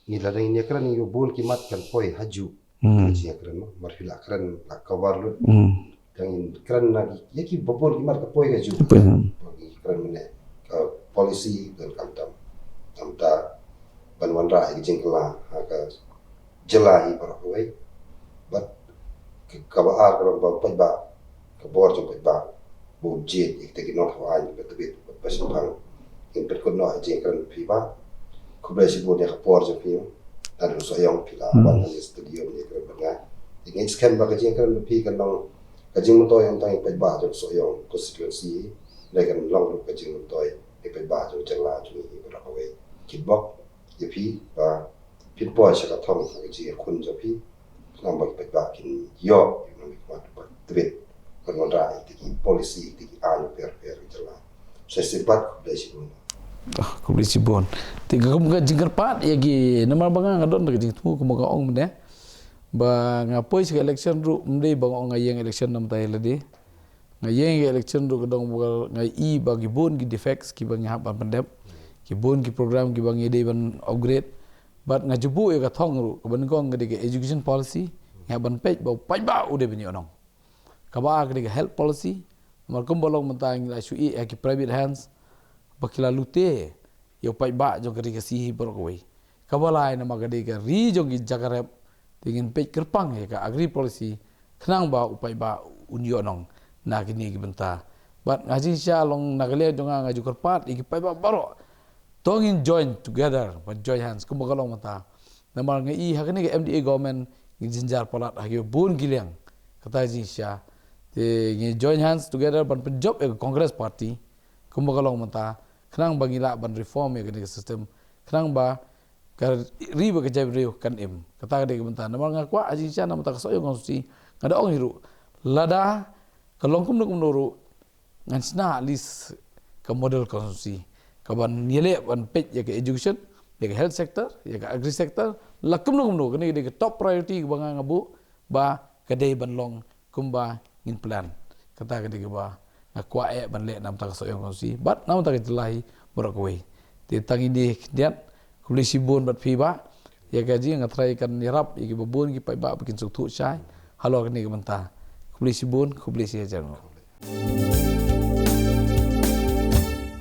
ngi la dang ïakren ïa bun ki mat kan poi ha juh. Hmm. Ngi ïakren ma mar hi la kren la cover lut. Hmm. Dang ïakren na ki ïa ki bun ki mat ka poi ha juh. Poi, hmm. Ba ngi kren mynne ka policy kan kam tam. Tam ta ban wanrah ïa ki jingkylla ha ka jylla hi baroh kawei. Bad ka, kaba ar ka long ba paidbah, ka bor jong paidbah ba u jied ïa kita ki nongthaw aiñ ba tbit ba shynrang. Ngin pynkut noh ïa jingkren phi ba khublei shibun ïa ka por jong phi. Naduh Sohiong phi la wan ha studio ban ïakren bad nga. Te ngin skhem ba ka jingkren phi kan long ka jingmyntoi ym tang ïa paidbah jong Sohiong constituency. Hynrei kan long ruh ka jingmyntoi ïa paidbah jong jylla jong ngi baroh kawei. Kitbok ïa phi ba phin poi sha ka thong ha ka jingïakhun jong phi. Khnang ba ki paidbah kin ïoh ïa u nongmihkhmat uba tbit ban wanrah ïa ki policy ïa ki aiñ pher pher ki jylla. Sa shisien pat khublei shibun. Ah, khublei shibun. Te ka kum ka jingkyrpad ïa ki namar ba nga nga don da ka jingthmu kumba nga ong mynne ba nga poi sha ka election ruh ym dei ba nga ong nga ïeng election namar ïa lade. Nga ïeng ïa ka election ruh ka dong ba nga i ba ki bun ki defects kiba ngi hap ban pyndep. Ki bun ki program kiba ngi dei ban upgrade. Bad nga ju buh ïa ka thong ruh kaba nyngkong ka dei ka education policy. Ngi hap ban peit ba u paidbah u dei ban ïoh nong. Kaba ar ka dei ka health policy. Namar kumba long mynta ngi la shu ïeh ha ki private hands ba ki la lute ïa u paidbah jong ka ri Khasi hi baroh kawei. Kaba lai namar ka dei ka ri jong ki jaka rep. Te ngin peit kyrpang ïa ka agri policy khnang ba u paidbah un ïoh nong na kine ki bynta. Bad nga jingshisha long na ka liang jong nga nga ju kyrpad ïa ki paidbah baroh. To ngin join together ban join hands kumba ka long mynta. Namar nga i ha kane ka M D A government ngi jynjar palat ha ki bun ki liang. Kata jingshisha. Te ngin join hands together ban pynjop ïa ka Congress party. Kumba ka long mynta khnang ba ngi lah ban reform ïa kane ka system khnang ba ka ri bad ka jaitbynriew kan im. Kata ka dei ka bynta namar nga kwah ha jingshisha namar ta ka Sohiong constituency nga da ong hi ruh lada ka long kumno kumno ruh ngan shna at least ka model constituency kaban ïaleh ban peit ïa ka education ïa ka health sector ïa ka agri sector la kumno kumno kane ka dei ka top priority kaba nga nga buh ba ka dei ban long kumba ngin plan. Kata ka dei kaba nga kwah eh ban leh namar ta ka Sohiong constituency bad namar ta ka jylla hi baroh kawei. Te tang ine khyndiat khublei shibun bad phi ba ïa ka jing nga trai kan ïarap ïa kiba bun ki paidbah ba kin sngewthuh shai halor kane ka bynta. Khublei shibun khublei shihajar nguh.